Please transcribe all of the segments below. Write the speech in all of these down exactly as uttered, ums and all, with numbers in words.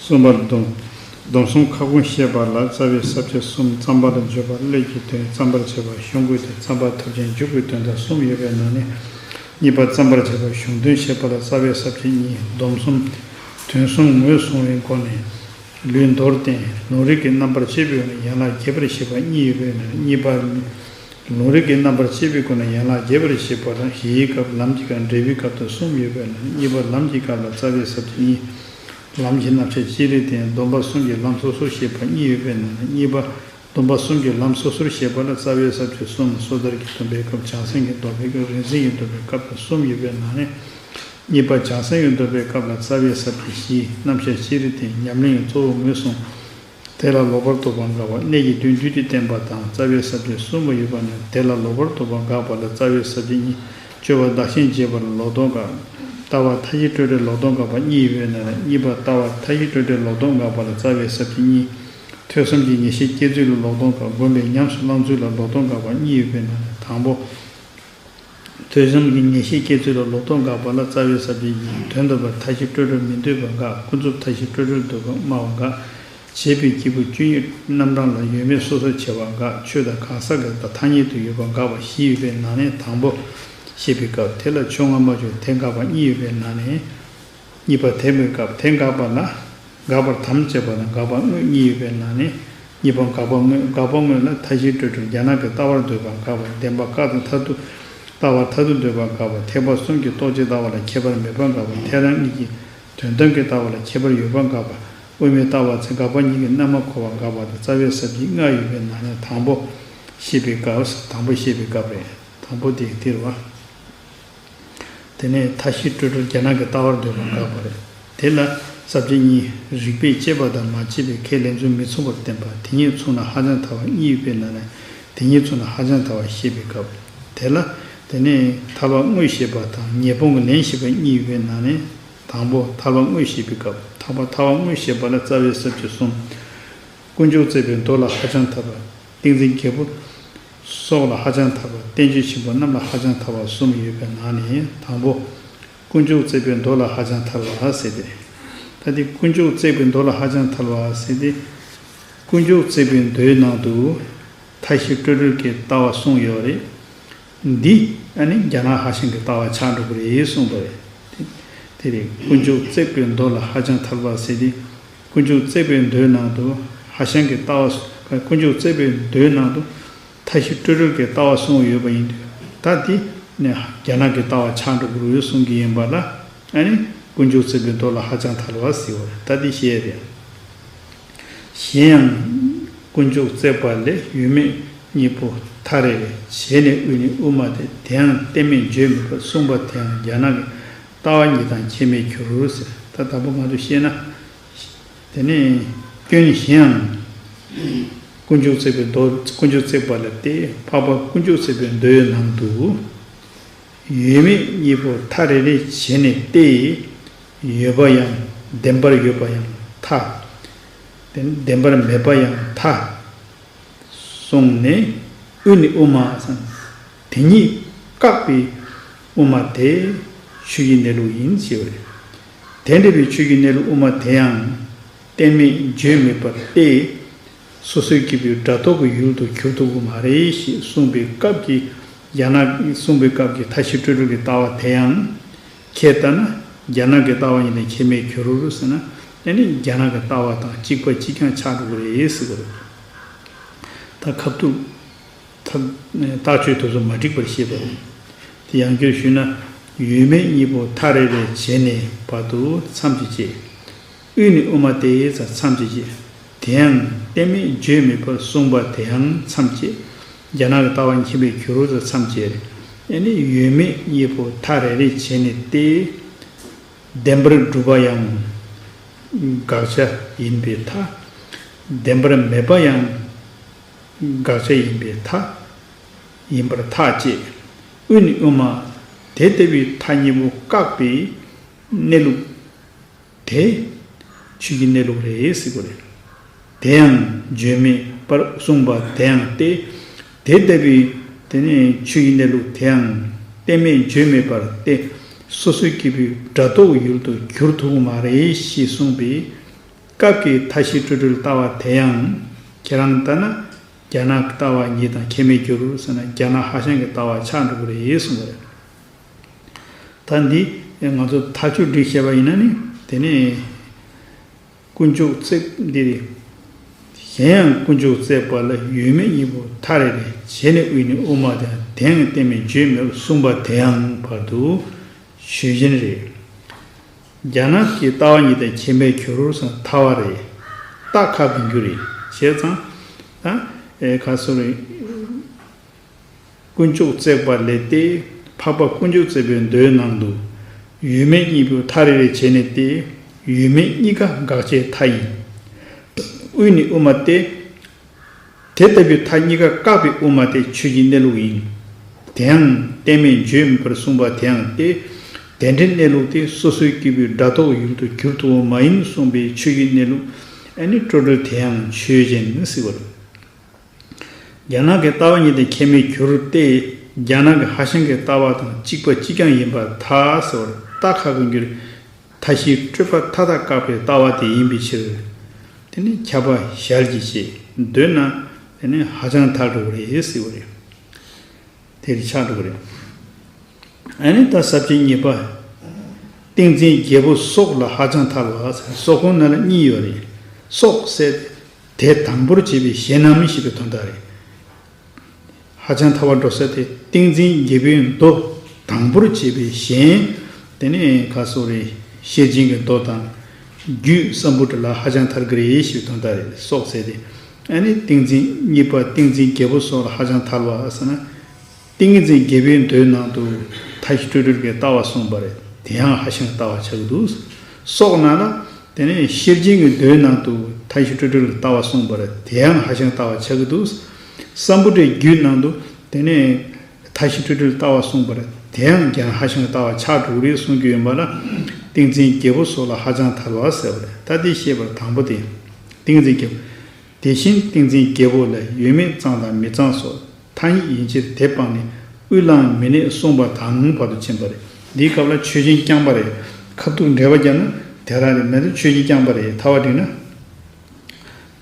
གསུམ་པར་སྡོམ། སྡོམ་གསུམ་ཁ་སྐོང་བཤད་པ་ལ་རྩ་བའི་ས་བཅད་གསུམ། རྩོམ་པར་བརྗོད་པ། བློས་ཀྱི་དོན། རྩོམ་པར་བྱེད་པ། གཞུང་གི་དོན། རྩོམ་པ་ཐབས་ཆེན་འཇུག་པའི་དོན་དང་གསུམ་ཡོད་པའི་ནང་ནས། གཉིས་པ་རྩོམ་པར་བྱེད་པ། གཞུང་དོན་བཤད་པ་ལ་རྩ་བའི་ས་བཅད་གཉིས། སྡོམ་གསུམ། དོན་གསུམ་ངོས་བཟུང་བའི་སྒོ་ནས། ལུས་མདོར་བསྟན། ལུང་རིགས་ཀྱི་རྣམ་པར་དཔྱད་པའི་ངང་ནས་ཡན་ལག་རྒྱས་པར་བཤད་པ་གཉིས་ཡོད་པའི་ནང་ནས། གཉིས་པ། ལུང་རིགས་ཀྱི་རྣམ་པར་དཔྱད་པའི་སྒོ་ནས་ཡན་ལག་རྒྱས་པར་བཤད་པ་དང་། གཞིའི་སྐབས། ལམ་གྱི་སྐབས། འབྲས་བུའི་སྐབས་དང་གསུམ་ཡོད་པའི་ནང་ནས། གཉིས་པ་ལམ་གྱི་སྐབས་ལ་རྩ་བའི་ས་བཅད་གཉིས། ལམ་གྱི་རྣམ་གཞག་སྤྱིར་བསྟན། སྡོམ་པ་གསུམ་གྱི་ལམ་སོ་སོར་བཤད་པ་གཉིས་ཡོད་པའི་ནང་ནས། གཉིས་པ། སྡོམ་པ་གསུམ་གྱི་ལམ་སོ་སོར་བཤད་པ་ལ་རྩ་བའི་ས་བཅད་གསུམ། སོ་ཐར་གྱི་སྡོམ་པའི་སྐབས། བྱང་སེམས་ཀྱི་སྡོམ་པའི་སྐབས། རིག་འཛིན་གྱི་སྡོམ་པའི་སྐབས་དང་གསུམ་ཡོད་པའི་ནང་ནས། གཉིས་པ་བྱང་སེམས་ཀྱི་སྡོམ་པའི་སྐབས་ལ་རྩ་བའི་ས་བཅད་བཞི། རྣམ་གཞག་སྤྱིར་བསྟན། ཉམས་ལེན་གྱི་གཙོ་བོ་ངོས་བཟུང་། དེ་ལ་ལོག་པར་རྟོག་པ་དགག་པ། གནད་ཀྱི་དོན་བསྡུས་ཏེ་བསྟན་པ་དང་། རྩ་བའི་ས་བཅད་གསུམ་པ་ཡོད་པ་ནི། དེ་ལ་ལོག་པར་རྟོག་པ་དགག་པ་ལ་རྩ་བའི་ས་བཅད་གཉིས། སྤྱོད་པ་བདག་གཞན་བརྗེ་བ་ལ་ལོག་རྟོག་དགག་ལྟ་བ་མཐའ་བཞི་སྤྲོས་བྲལ་ལོག་རྟོག་དགག་པ་གཉིས་ཡོད་པའི་ནང་ནས། གཉིས་པ་ལྟ་བ་མཐའ་བཞི་སྤྲོས་བྲལ་ལོག་རྟོག་དགག་པ་ལ་རྩ་བའི་ས་བཅད་གཉིས། ཐོས་བསམ་གྱི་ངེས་ཤེས་སྐྱེ་ཚུལ་ལ་ལོག་རྟོག་དགག་བསྒོམ་པས་ཉམས་སུ་བླང་ཚུལ་ལ་ལོག་རྟོག་དགག་པ་གཉིས་ཡོད་པའི་ནང་ནས། དང་པོ། ཐོས་བསམ་གྱི་ངེས་ཤེས་སྐྱེ་ཚུལ་ལ་ལོག་རྟོག་དགག་པ་ལ་རྩ་བའི་ས་བཅད་གཉིས། དོན་དམ་པར་མཐའ་བཞི་སྤྲོས་བྲལ་མི་འདོད་པ་དགག་ཀུན་རྫོབ་མཐའ་བཞི་སྤྲོས་བྲལ་འདོད་པ་སྨྲ་བ་དགག་བྱས་པའི་སྐྱེས་བུ་བཅུ་གཉིས་རྣམ་གྲངས་ལ་ཡོད་མེད་སོ་སོར་བྱེད་པ་དགག་ཆོས་དང་གང་ཟག་གི་ཐ་སྙད་དུ་ཡོད་པ་དགག་པ་བཞི་ཡོད་པའི་ནང་ནས། དང་པོ་བཤད་པའི་སྐབས། དེ་ལ་ཆོས་སྔ་མ་བརྗོད། དེ་དགག་པ་གཉིས་ཡོད་པའི་ནང་ནས། གཉིས་པ་དེ་སྨོས་སྐབས། དེ་དགག་པ་ལ། དགག་པར་དམ་བཅས་པ་དང་དགག་པ་དངོས་གཉིས་ཡོད་པའི་ནང་ནས། གཉིས་པ་དགག་པ་དངོས། དགག་པ་དངོས་ལ་མཐའ་བཞིའི་སྤྲོས་བྲལ་རྒྱ་ནག་གི་ལྟ་བར་འདོད་པ་དགག་པ། བདེན་པ་བཀག་སྟེ་མཐར་ཐུག་ལྟ་བ་མཐར་ཐུག་འདོད་པ་དགག་པ། ཐེག་པ་གསུམ་གྱི་རྟོགས་བྱའི་ལྟ་བ་ལ་ཁྱད་པར་མེད་པ་དགག་པ། ཐལ་རང་གཉིས་ཀྱི་དོན་དམ་གྱི་ལྟ་བ་ལ་ཁྱད་པར་ཡོད་པ་དགག་པ། དབུ་མའི་ལྟ་བ་ཚེ་འགག་པ་གཉིས་ཀྱི་རྣལ་མ་འཁོར་བ་དགག་པ་དང་། རྩ་བའི་ས་བཅད་ལྔ་ཡོད་པའི་ནང་ནས་དང་པོ་བཤད་པའི་སྐབས། དང་པོ་བཤད་པའི་སྐབས་རེད། དང་པོ་དེ་འདིར་བ། དེ་ནས་མཐའ་བཞི་སྤྲོས་བྲལ་རྒྱ་ནག་གི་ལྟ་བར་འདོད་པ་དགག་པ་རེད། དེ་ལ་ས་བཅད་གཉིས། རིགས་པས་དཔྱད་པ་དང་མ་དཔྱད་པས་ཁས་ལེན་ཚུལ་མི་མཚུངས་པར་བསྟན་པ། དེ་ཉིད་མཚུངས་ན་ཧ་ཅང་ཐལ་བ་གཉིས་ཡོད་པའི་ནང་ནས། དེ་ཉིད་མཚུངས་ན་ཧ་ཅང་ཐལ་བ་བཤད་པའི་སྐབས། དེ་ལ། དེ་ནས་ཐལ་བ་དངོས་བཤད་པ་དང་ཉེས་སྤོང་གི་ལན་བཤད་པ་གཉིས་ཡོད་པའི་ནང་ནས། དང་པོ་ཐལ་བ་དངོས་བཤད་པའི་སྐབས། ཐལ་བ། ཐལ་བ་དངོས་བཤད་པ་ལ་རྩ་བའི་ས་བཅད་གསུམ། དཀོན་མཆོག་བརྩེགས་པའི་མདོ་ལ་ཧ་ཅང་ཐལ་བ། ཏིང་འཛིན་རྒྱལ་པོ་སོགས་ལ་ཧ་ཅང་ཐལ་བ། བསྟན་བཅོས་ཆེན་པོ་རྣམས་ལ་ཧ་ཅང་ཐལ་བ་གསུམ་ཡོད་པའི་ནང་ནས། དང་པོ། དཀོན་མཆོག་བརྩེགས་པའི་མདོ་ལ་ཧ་ཅང་ཐལ་བ་ཟེར་ཏེ། ད་དེ་དཀོན་མཆོག་བརྩེགས་པའི་མདོ་ལ་ཧ་ཅང་ཐལ་བ་ཟེར་ཏེ། དཀོན་མཆོག་བརྩེགས་པའི་མདོའི་ནང་དུ་མཐའ་བཞི་སྤྲོས་བྲལ་གྱི་ལྟ་བ་གསུངས་ཡོད་རེད། འདི་ཨ་ནི་རྒྱ་ནག་ཧྭ་ཤང་གི་ལྟ་བ་ཆགས་འགྲོ་གི་རེད་གསུངས་པ་རེད། དེ་དེ་རེད། དཀོན་མཆོག་བརྩེགས་པའི་མདོ་ལ་ཧ་ཅང་ཐལ་བ་ཟེར་ཏེ། དཀོན་མཆོག་བརྩེགས་པའི་མདོའི་ནང་དུ་ཧྭ་ཤང་གི་ལྟ་བ། དཀོན་མཆོག་བརྩེགས་པའི་མདོའི་ནང་དུ་མཐའ་བཞི་སྤྲོས་བྲལ་གྱི་ལྟ་བ་གསུངས་ཡོད་པ་ཡིན་དུས། ད་དེ་ནི་རྒྱ་ནག་གི་ལྟ་བ་ཆགས་འགྲོ་གི་རེད་གསུང་གི་ཡིན་པ་ལ། ཨ་ནི་དཀོན་མཆོག་བརྩེགས་པའི་མདོ་ལ་ཧ་ཅང་ཐལ་བ་ཟེར་བ་རེད། ད་དེ་བཤད་རེད། གཞན་ཡང་། དཀོན་མཆོག་བརྩེགས་པ་ལས། ཡོད་མེད་གཉིས་པོ་མཐའ་རེ་རེ། བྱས་ནས་དབུས་ནས་དབུ་མ་སྟེ། དེ་ཡང་གཏན་མེད་བརྗོད་མེད་པར་གསུངས་པ་དེ་ཡང་རྒྱ་ནག་གི་ལྟ་བ་ཉིད་དང་ཁྱད་མེད་འགྱུར་ཟེར། ད་དང་པོ་ང་ཚོས་བཤད་ན། དེ་ནས་སྐྱོན་གཞན་ཡང་། དཀོན་མཆོག་བརྩེགས་པའི་མདོ། དཀོན་མཆོག་བརྩེགས་པ་ལས་ཏེ། འཕགས་པ་དཀོན་མཆོག་བརྩེགས་པའི་མདོའི་ནང་དུ། ཡོད་མེད་གཉིས་པོ་མཐའ་རེ་རེ་བྱས་ནས་ཏེ། ཡོད་པ་ཡང་བདེན་པར་ཡོད་པ་ཡང་ཐལ། བདེན་བདེན་པར་མེད་པ་ཡང་ཐལ། གསུངས་ནས། དབུས་ནས་དབུ་མ་ཟེར། དེ་ཉིད་བཀག་པའི་དབུ་མ་དེ་ཆོས་ཀྱི་གནས་ལུགས་ཡིན་ཞེས་པ་རེད། དེ་འདྲ་བའི་ཆོས་ཀྱི་གནས་ལུགས་དབུ་མ་དེ་ཡང་གཏན་མེད་བརྗོད་མེད་པར་ཏེ། སོ་སོའི་སྐྱེས་བུའི་སྒྲ་རྟོག་གི་ཡུལ་དུ་གྱུར་ཐུབ་ཀྱི་མ་རེད་ཞེས་གསུངས་པའི་སྐབས་ཀྱི། རྒྱ་ནག་གསུངས་པའི་སྐབས་ཀྱི་མཐའ་བཞི་སྤྲོས་བྲལ་གྱི་ལྟ་བ་དེ་ཡང་། ཁྱེད་ལྟ་ན་རྒྱ་ནག་གི་ལྟ་བ་ཡིན་ན་ཁྱད་མེད་གྱུར་རོ་ཟེར་ན། ཨ་ནི་རྒྱ་ནག་གི་ལྟ་བ་དང་གཅིག་པ་གཅིག་རྐྱང་ཆགས་འགྲོ་གི་རེད་ཟེར་གི་རེད། ད་ཁ་ཐུག་ཐབས་རྟགས་ཆོས་དེ་ཚོ་མ་འགྲིག་པར་ཤེས་པ་རེད། དེ་ཡང་བསྐྱར་ཞུས་ན། ཡོད་མེད་གཉིས་པོ་མཐའ་རེ་རེ་བྱས་ནས་བར་དུ་མཚམས་ཀྱི་བཅད། དབུས་ནས་དབུ་མ་སྟེ་ཡི་ཚ་མཚམས་ཀྱི་བཅད། དེ་ཡང་གཏན་མེད་བརྗོད་མེད་པར་གསུངས་པ་དེ་ཡང་མཚམས་བཅད། རྒྱ་ནག་གི་ལྟ་བ་ཁྱད་མེད་གྱུར་རོ་ཚ་མཚམས་བཅད་རེད། ཨ་ནི་ཡོད་མེད་གཉིས་པོ་མཐའ་རེ་རེ་བྱས་ནས་ཏེ། བདེན་པར་གྲུབ་པ་ཡང་དགག་བྱ་ཡིན་པའི་མཐའ། བདེན་པར་མེད་པ་ཡང་དགག་བྱ་ཡིན་པའི་མཐའ། ཡིན་པར་ཐག་བཅད། དབུས་ནས་དབུ་མ། དེ་ལྟ་བུའི་མཐའ་གཉིས་པོ་བཀག་པའི་གནས་ལུགས་དེ་ཆོས་ཀྱི་གནས་ལུགས་རེད་ཟེར་གྱི་རེད། དེ་ཡང་བརྗོད་མེད་པར་གསུངས་པ་དེ་ཡང་སྟེ། དེ་ལྟ་བུའི་དེ་ནས་ཆོས་ཀྱི་གནས་ལུགས་དེ་ཡང་གཏན་མེད་བརྗོད་མེད་པར་ཏེ། སོ་སོའི་སྐྱེས་བུའི་སྒྲ་རྟོག་ཡུལ་དུ་གྱུར་ཐུབ་ཀྱི་མ་རེད་ཞེས་གསུངས་པའི་ སྐབས་ཀྱི་མཐའ་བཞི་སྤྲོས་བྲལ་ལྟ་བ་དེ་ཡང་ཁྱེད་རང་ལྟར་ན་རྒྱ་ནག་གི་ལྟ་བ་ཉིད་དང་ཁྱད་མེད་འགྱུར་ཟེར་ན་རྒྱ་ནག་ཧྭ་ཤང་གི་ལྟ་བ་ཆགས་འགྲོ་གི་རེད་གསུངས་པ་རེད། ད་འདི་ང་ཚོ་མཐའ་དཔྱོད་བསྒྲིགས་བཤད་པ་ཡིན་ན་ནི་དེ་ནི་དཀོན་མཆོག་བརྩེགས་འདི་རེད། གཞན་ཡང་དཀོན་མཆོག་བརྩེགས་པ་ལ་ཡོད་མེད་གཉིས་པོ་མཐའ་རེ་རེ་བྱས་ནས་དབུས་ནས་དབུ་མ་དང་དེའང་གཏན་མེད་བརྗོད་མེད་པར་གསུངས་པ་དེ་ཡང་བར་དུ་ཆོས་ཅན་རེད། རྒྱ་ནག་གི་ལྟ་བ་ཉིད་དང་ཁྱད་མེད་གྱུར་ཟེར་མཐའ་བ་རེད། རྟགས་ཁ་གི་འགྱུར་རེད། བྱས་ཙང་ད་ཨེ་ཁ་སོ་རེད། དཀོན་མཆོག་བརྩེགས་པ་ལས་ཏེ། འཕགས་པ་དཀོན་མཆོག་བརྩེགས་པའི་མདོའི་ནང་དུ། ཡོད་མེད་གཉིས་པོའི་མཐའ་རེ་རེ་བྱས་ནས་ཏེ། ཡོད་མེད་གཉིས་ཀ་དགག་བྱའི་མཐའ་ཡིན། དབུས་ནས་དབུ་མ་སྟེ། དེ་ལྟ་བུའི་མཐའ་གཉིས་ཀ་བཀག་པའི་དབུ་མ་སྟེ་ཆོས་ཀྱི་གནས་ལུགས་ཡིན། དེའང་གཏན་མེད་བརྗོད་མེད་པར་གསུངས་པ་དེའང་སྟེ། དེ་འདྲའི་གནས་ལུགས་དེ་སོ་སོའི་སྐྱེས་བུའི་སྒྲ་རྟོག་ཡུལ་དུ་གྱུར་ཐུབ་པ་མ་ཡིན་གསུངས་པའི་ཆོས་ཀྱི་གནས་ལུགས་ཨ་ནི་སྤྲོས་བྲལ་དེ་ཡང་ཆོས་ཅན་ཟེར་བ་རེད། རྒྱ་ནག་གི་ལྟ་བ་ཉིད་དེ་ཁྱད་མེད་གྱུར་ཏེ། རྒྱ་ནག་གི་ཧྭ་ཤང་གི་ལྟ་བ་དང་གཅིག་པ་གཅིག་རྐྱང་ཡིན་པར་ཐལ་ཟེར་བར་རྟགས་ཁ་གི་འགྱུར། མཐའ་བཞིའི་སྤྲོས་པ་མཐའ་དག་བཀག་པའི་ལྟ་བ་དེ་ཡིན་པའི་ཕྱིར། དེ་ནི་ཁྱབ་པ་ཞལ་གྱིས་བཞེས་འདོད་ན་དེ་ནི་ཧ་ཅང་ཐལ་འགྲོ་གི་རེད་ཟེར་བ་རེད། དེ་རིགས་ཆགས་འགྲོ་གི་རེད། ཨ་ནི་ད་ས་བཅད་གཉིས་པ། ཏིང་འཛིན་བརྒྱད་པོ་སྲོག་ལ་ཧ་ཅང་ཐལ་བ། སྲོག་ཁོང་ནང་ལ་གཉིས་ཡོད་རེད། སྲོག་ཟེར་དེ་དང་པོར་བྱས་པའི་གཞན་ནམ་ཞེས་པའི་དོན་དག་རེད། ཧ་ཅང་ཐལ་བ་འགྲོ་ས་དེ་ཏིང་འཛིན་བརྒྱད་པོའི་མདོ་དང་པོར་བྱས་པའི་གཞན། དེ་ནི་ག་སོགས་རེད། ཤེར་ཕྱིན་གྱི་མདོ་དང་། རྒྱུད་སམ་བྷུ་ཊ་ལ་ཧ་ཅང་ཐལ་གྱི་རེད་ཞེས་པའི་དོན་དག་རེད། སྲོག་ཟེར་དེ། ཨ་ནི་ཏིང་འཛིན་གཉིས་པ་ཏིང་འཛིན་བརྒྱད་པོ་སྲོག་ལ་ཧ་ཅང་ཐལ་བ་ཟེར་ན། ཏིང་ངེ་འཛིན་བརྒྱད་པོའི་མདོའི་ནང་དུ་མཐའ་བཞི་སྤྲོས་བྲལ་གྱི་ལྟ་བ་གསུངས་པ་རེད། དེ་ཡང་ཧ་ཤང་ལྟ་བ་ཆགས་ཀྱི་འདུག། སྲོག་ནང་ལ་དེ་ནས་ཤེར་ཕྱིན་གྱི་མདོའི་ནང་དུ་མཐའ་བཞི་སྤྲོས་བྲལ་གྱི་ལྟ་བ་གསུངས་པ་རེད། དེ་ཡང་ཧ་ཤང་ལྟ་བ་ཆགས་ཀྱི་འདུག། སམ་བྷུ་ཊའི་རྒྱུད་ནང་དུ་དེ་ནས་མཐའ་བཞི་སྤྲོས་བྲལ་ལྟ་བ་གསུངས་པ་རེད། དེ་ཡང་ཀྱང་ཧ་ཤང་ལྟ་བ་ཆགས་འགྲོ་གི་རེད་གསུང་རྒྱུ་ཡིན་པ་ལ། ཏིང་འཛིན་བརྒྱད་པོ་སྲོག་ལ་ཧ་ཅང་ཐལ་བ་ཟེར་བ་རེད། ད་དེ་བཤད་པར་དང་པོ་དེ། ཏིང་འཛིན་བརྒྱད་པོ། དེ་བཞིན་ཏིང་འཛིན་བརྒྱད་པོ་ལ་ཡོད་མེད་གཙང་དང་མི་གཙང་སོགས་ཐ་སྙད་ཡིན་ཕྱིར་དེ་སྤངས་ནས་དབུས་གླང་མི་གནས་གསུངས་པ་དང་བར་དུ་ཕྱིན་པ་རེད། འདིའི་སྐབས་ལ་ཆོས་ཅན་རྐྱང་པ་རེད། ཁ་ཐུག་འགྲེལ་པ་བརྒྱབ་ན་དེ་རང་རེད། མེད་དུ་ཆོས་ཅན་རྐྱང་པ་རེད། ཐལ་བ་བསྒྲིགས་ན།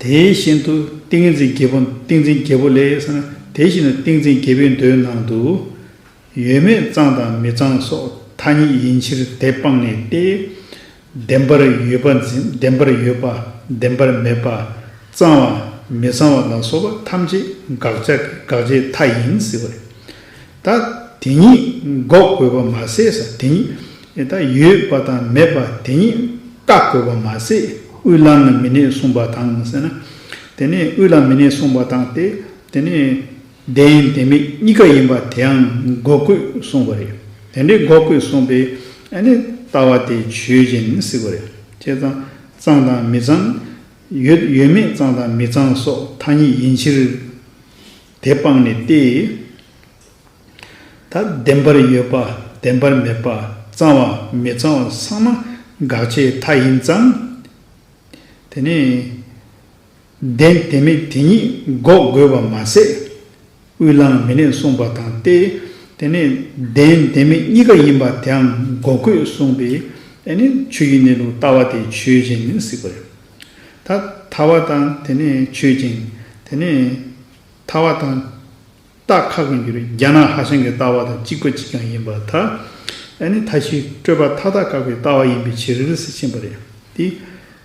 དེ་བཞིན་དུ་ཏིང་འཛིན་བརྒྱད་པོ་ཏིང་འཛིན་བརྒྱད་པོ་ལས་ཟེར་ན། དེ་བཞིན་དུ་ཏིང་འཛིན་བརྒྱད་པོའི་མདོའི་ནང་དུ། ཡོད་མེད་གཙང་དང་མི་གཙང་སོགས་ཐ་སྙད་ཡིན་ཕྱིར་དེ་སྤངས་ནས་ཏེ། བདེན་པར་ཡོད་པ་འཛིན། བདེན་པར་ཡོད་པ། བདེན་པར་མེད་པ། གཙང་བ། མི་གཙང་བ་ལ་སོགས་པ་ཐམས་ཅད་དགག་བྱ་དགག་བྱའི་མཐའ་ཡིན་ཟེར་བ་རེད། ད་དེ་ཉིད་འགོག་དགོས་པ་མ་ཟད་ཟེར། དེ་ཉིད་ད་ཡོད་པ་དང་མེད་པ་དེ་ཉིད་བཀག་དགོས་པ་མ་ཟད། དབུས་གླང་མི་གནས་གསུངས་པ་དང་ཟེར་ན། དེ་ནས་དབུས་གླང་མི་གནས་གསུངས་པ་དང་སྟེ། དེ་ནས་བདེན་བདེན་མེད་གཉིས་ཀ་ཡིན་པ་དེའང་འགོག་དགོས་གསུངས་པ་རེད། དེ་འདྲའི་འགོག་དགོས་གསུངས་པའི་ཨ་ནི་ལྟ་བ་དེ་ཆོས་ཅན་ཟེར་བ་རེད། བྱས་ཙང་གཙང་དང་མི་གཙང་། ཡོད་ཡོད་མེད་གཙང་དང་མི་གཙང་སོགས་ཐ་སྙད་ཡིན་ཕྱིར་དེ་སྤངས་ནས་ཏེ། ད་བདེན་པར་ཡོད་པ། བདེན་པར་མེད་པ། གཙང་བ། མི་གཙང་བ་ཚང་མ་དགག་བྱའི་མཐའ་ཡིན་ཙང་། དེ་ནས་བདེན་བདེན་མེད་དེ་ཉིད་འགོག་དགོས་པ་མ་ཟད། དབུས་གླང་མི་གནས་གསུངས་པ་དང་སྟེ། དེ་ནས་བདེན་བདེན་མེད་གཉིས་ཀ་ཡིན་པ་དེའང་འགོག་དགོས་གསུངས་པའི་ཨ་ནི་ཆོས་ཀྱི་གནས་ལུགས་ལྟ་བ་དེ་ཆོས་ཅན་ཟེར་བ་རེད། ད་ཐལ་བ་དང་དེ་ནས་ཆོས་ཅན། དེ་ནས་ཐལ་བ་དང་། རྟགས་ཁ་གི་འགྱུར། རྒྱ་ནག་ཧྭ་ཤང་གི་ལྟ་བ་དང་གཅིག་པ་གཅིག་རྐྱང་ཡིན་པར་ཐལ། ཨ་ནི་མཐའ་བཞིའི་སྤྲོས་པ་མཐའ་དག་བཀག་པའི་ལྟ་བ་ཡིན་པའི་ཕྱིར་ཟེར་ཕྱིན་པ་རེད། དེ་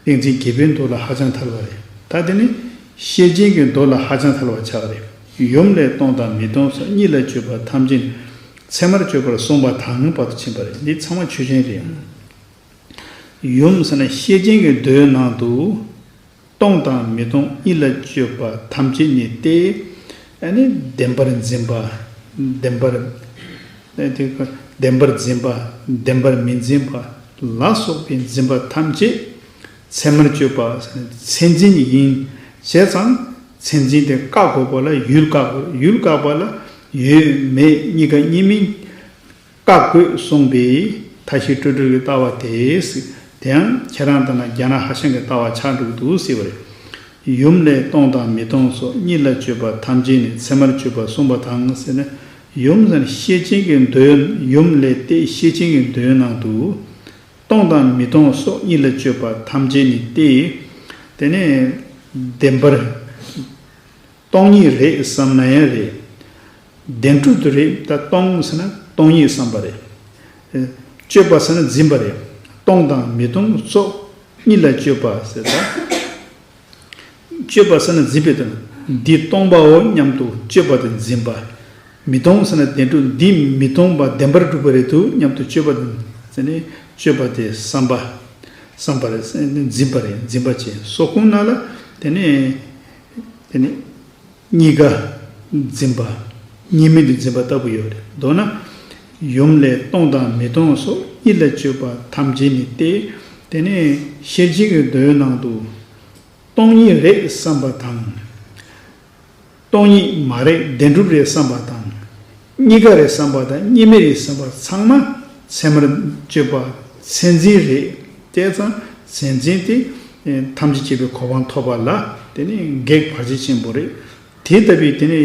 ཏིང་འཛིན་བརྒྱད་པོའི་མདོ་ལ་ཧ་ཅང་ཐལ་བ་རེད། ད་དེ་ནི་ཤེར་ཕྱིན་གྱི་མདོ་ལ་ཧ་ཅང་ཐལ་བ་ཆགས་རེད། ཡུམ་ལས་སྟོང་དང་མི་སྟོང་སོགས་གཉིས་ལ་དཔྱོད་པ་ཐམས་ཅད་ནི་ཚད་མར་དཔྱོད་པར་གསུངས་པ་དང་བར་དུ་ཕྱིན་པ་རེད། འདི་ཚང་མ་ཆོས་ཅན་རེད། ཡུམ་ཟེར་ན་ཤེར་ཕྱིན་གྱི་མདོའི་ནང་དུ། སྟོང་དང་མི་སྟོང་གཉིས་ལ་དཔྱོད་པ་ཐམས་ཅད་ནི་སྟེ། ཨ་ནི་བདེན་པར་འཛིན་པ། བདེན་པར། ཨ་དེ་ཀ་བདེན་པར་འཛིན་པ། བདེན་པར་མི་འཛིན་པ་ལ་སོགས་པའི་འཛིན་པ་ཐམས་ཅད་ཚད་མར་དཔྱོད་པ་ཟེར་ན་མཚན་འཛིན་ཡིན། བྱས་ཙང་མཚན་འཛིན་དེ་བཀག་དགོས་པ་ལ་ཡུལ་བཀག་དགོས། ཡུལ་བཀག་པ་ལ་ཡོད་མེད་གཉིས་ཀ་གཉིས་མིན། བཀག་དགོས་གསུངས་པའི་མཐའ་བཞི་སྤྲོས་བྲལ་གྱི་ལྟ་བ་དེ། དེའང་ཁྱེད་རང་ལྟར་ན་རྒྱ་ནག་ཧྭ་ཤང་གི་ལྟ་བ་ཆགས་འགྲོ་གི་འདུག་ཟེར་བ་རེད། ཡུམ་ལས་སྟོང་དང་མི་སྟོང་སོགས་གཉིས་ལ་དཔྱོད་པ་ཐམས་ཅད་ནི་ཚད་མར་དཔྱོད་པ་གསུངས་པ་དང་ཟེར་ན། ཡུམ་ཟེར་ན་ཤེར་ཕྱིན་གྱི་མདོའི། ཡུམ་ལས་ཏེ་ཤེར་ཕྱིན་གྱི་མདོའི་ནང་དུ། སྟོང་དང་མི་སྟོང་སོགས་གཉིས་ལ་དཔྱོད་པ་ཐམས་ཅད་ནི་སྟེ། དེ་ནས་བདེན་པར་སྟོང་ཉིད་རེད་བསམ་ན་ཡང་རེད། བདེན་གྲུབ་ཏུ་རེད། ད་སྟོང་ཟེར་ན་སྟོང་ཉིད་བསམ་པ་རེད། སྤྱོད་པ་ཟེར་ན་འཛིན་པ་རེད། སྟོང་དང་མི་སྟོང་སོགས་གཉིས་ལ་སྤྱོད་པ་ཟེར་ད། སྤྱོད་པ་ཟེར་ན་འཛིན་པའི་དོན། འདི་སྟོང་པའོ་སྙམ་དུ་སྤྱོད་པ་དེ་འཛིན་པ། མི་སྟོང་ཟེར་ན་བདེན་གྲུབ་འདི་མི་སྟོང་པ་བདེན་པར་གྲུབ་པ་རེད་འདུག་སྙམ་དུ་སྤྱོད་པ་དེ་ཟེར་ནས་སྤྱོད་པ་དེ་བསམ་པ། བསམ་པ་རེད་ཟེར་ནས་འཛིན་པ་རེད། འཛིན་པ་བྱས་སོགས་ཁོང་རྣམས་ལ་དེ་ནས་དེ་ནས་གཉིས་ཀ་འཛིན་པ། གཉིས་མེད་དུ་འཛིན་པ་ལྟ་བུ་ཡོད་རེད། མདོར་ན་ཡུམ་ལས་སྟོང་དང་མི་སྟོང་སོགས་གཉིས་ལ་སྤྱོད་པ་ཐམས་ཅད་ནི་སྟེ། དེ་ནས་ཤེར་ཕྱིན་གྱི་མདོའི་ནང་དུ་སྟོང་ཉིད་རེད་བསམ་པ་དང་། སྟོང་ཉིད་མ་རེད། བདེན་གྲུབ་རེད་བསམ་པ་དང་། གཉིས་ཀ་རེད་བསམ་པ་དང་གཉིས་མེད་རེད་བསམ་པ་ཚང་མ་ཚད་མར་སྤྱོད་པ་མཚན་འཛིན་རེད། བྱས་ཙང་མཚན་འཛིན་དེ་ཐམས་ཅད་མཁྱེན་པའི་གོ་འཕང་ཐོབ་པ་ལ་དེ་ནི་གེགས་བར་ཆད་ཆེན་པོ་རེད། དེ་ལྟ་བུའི་དེ་ནི་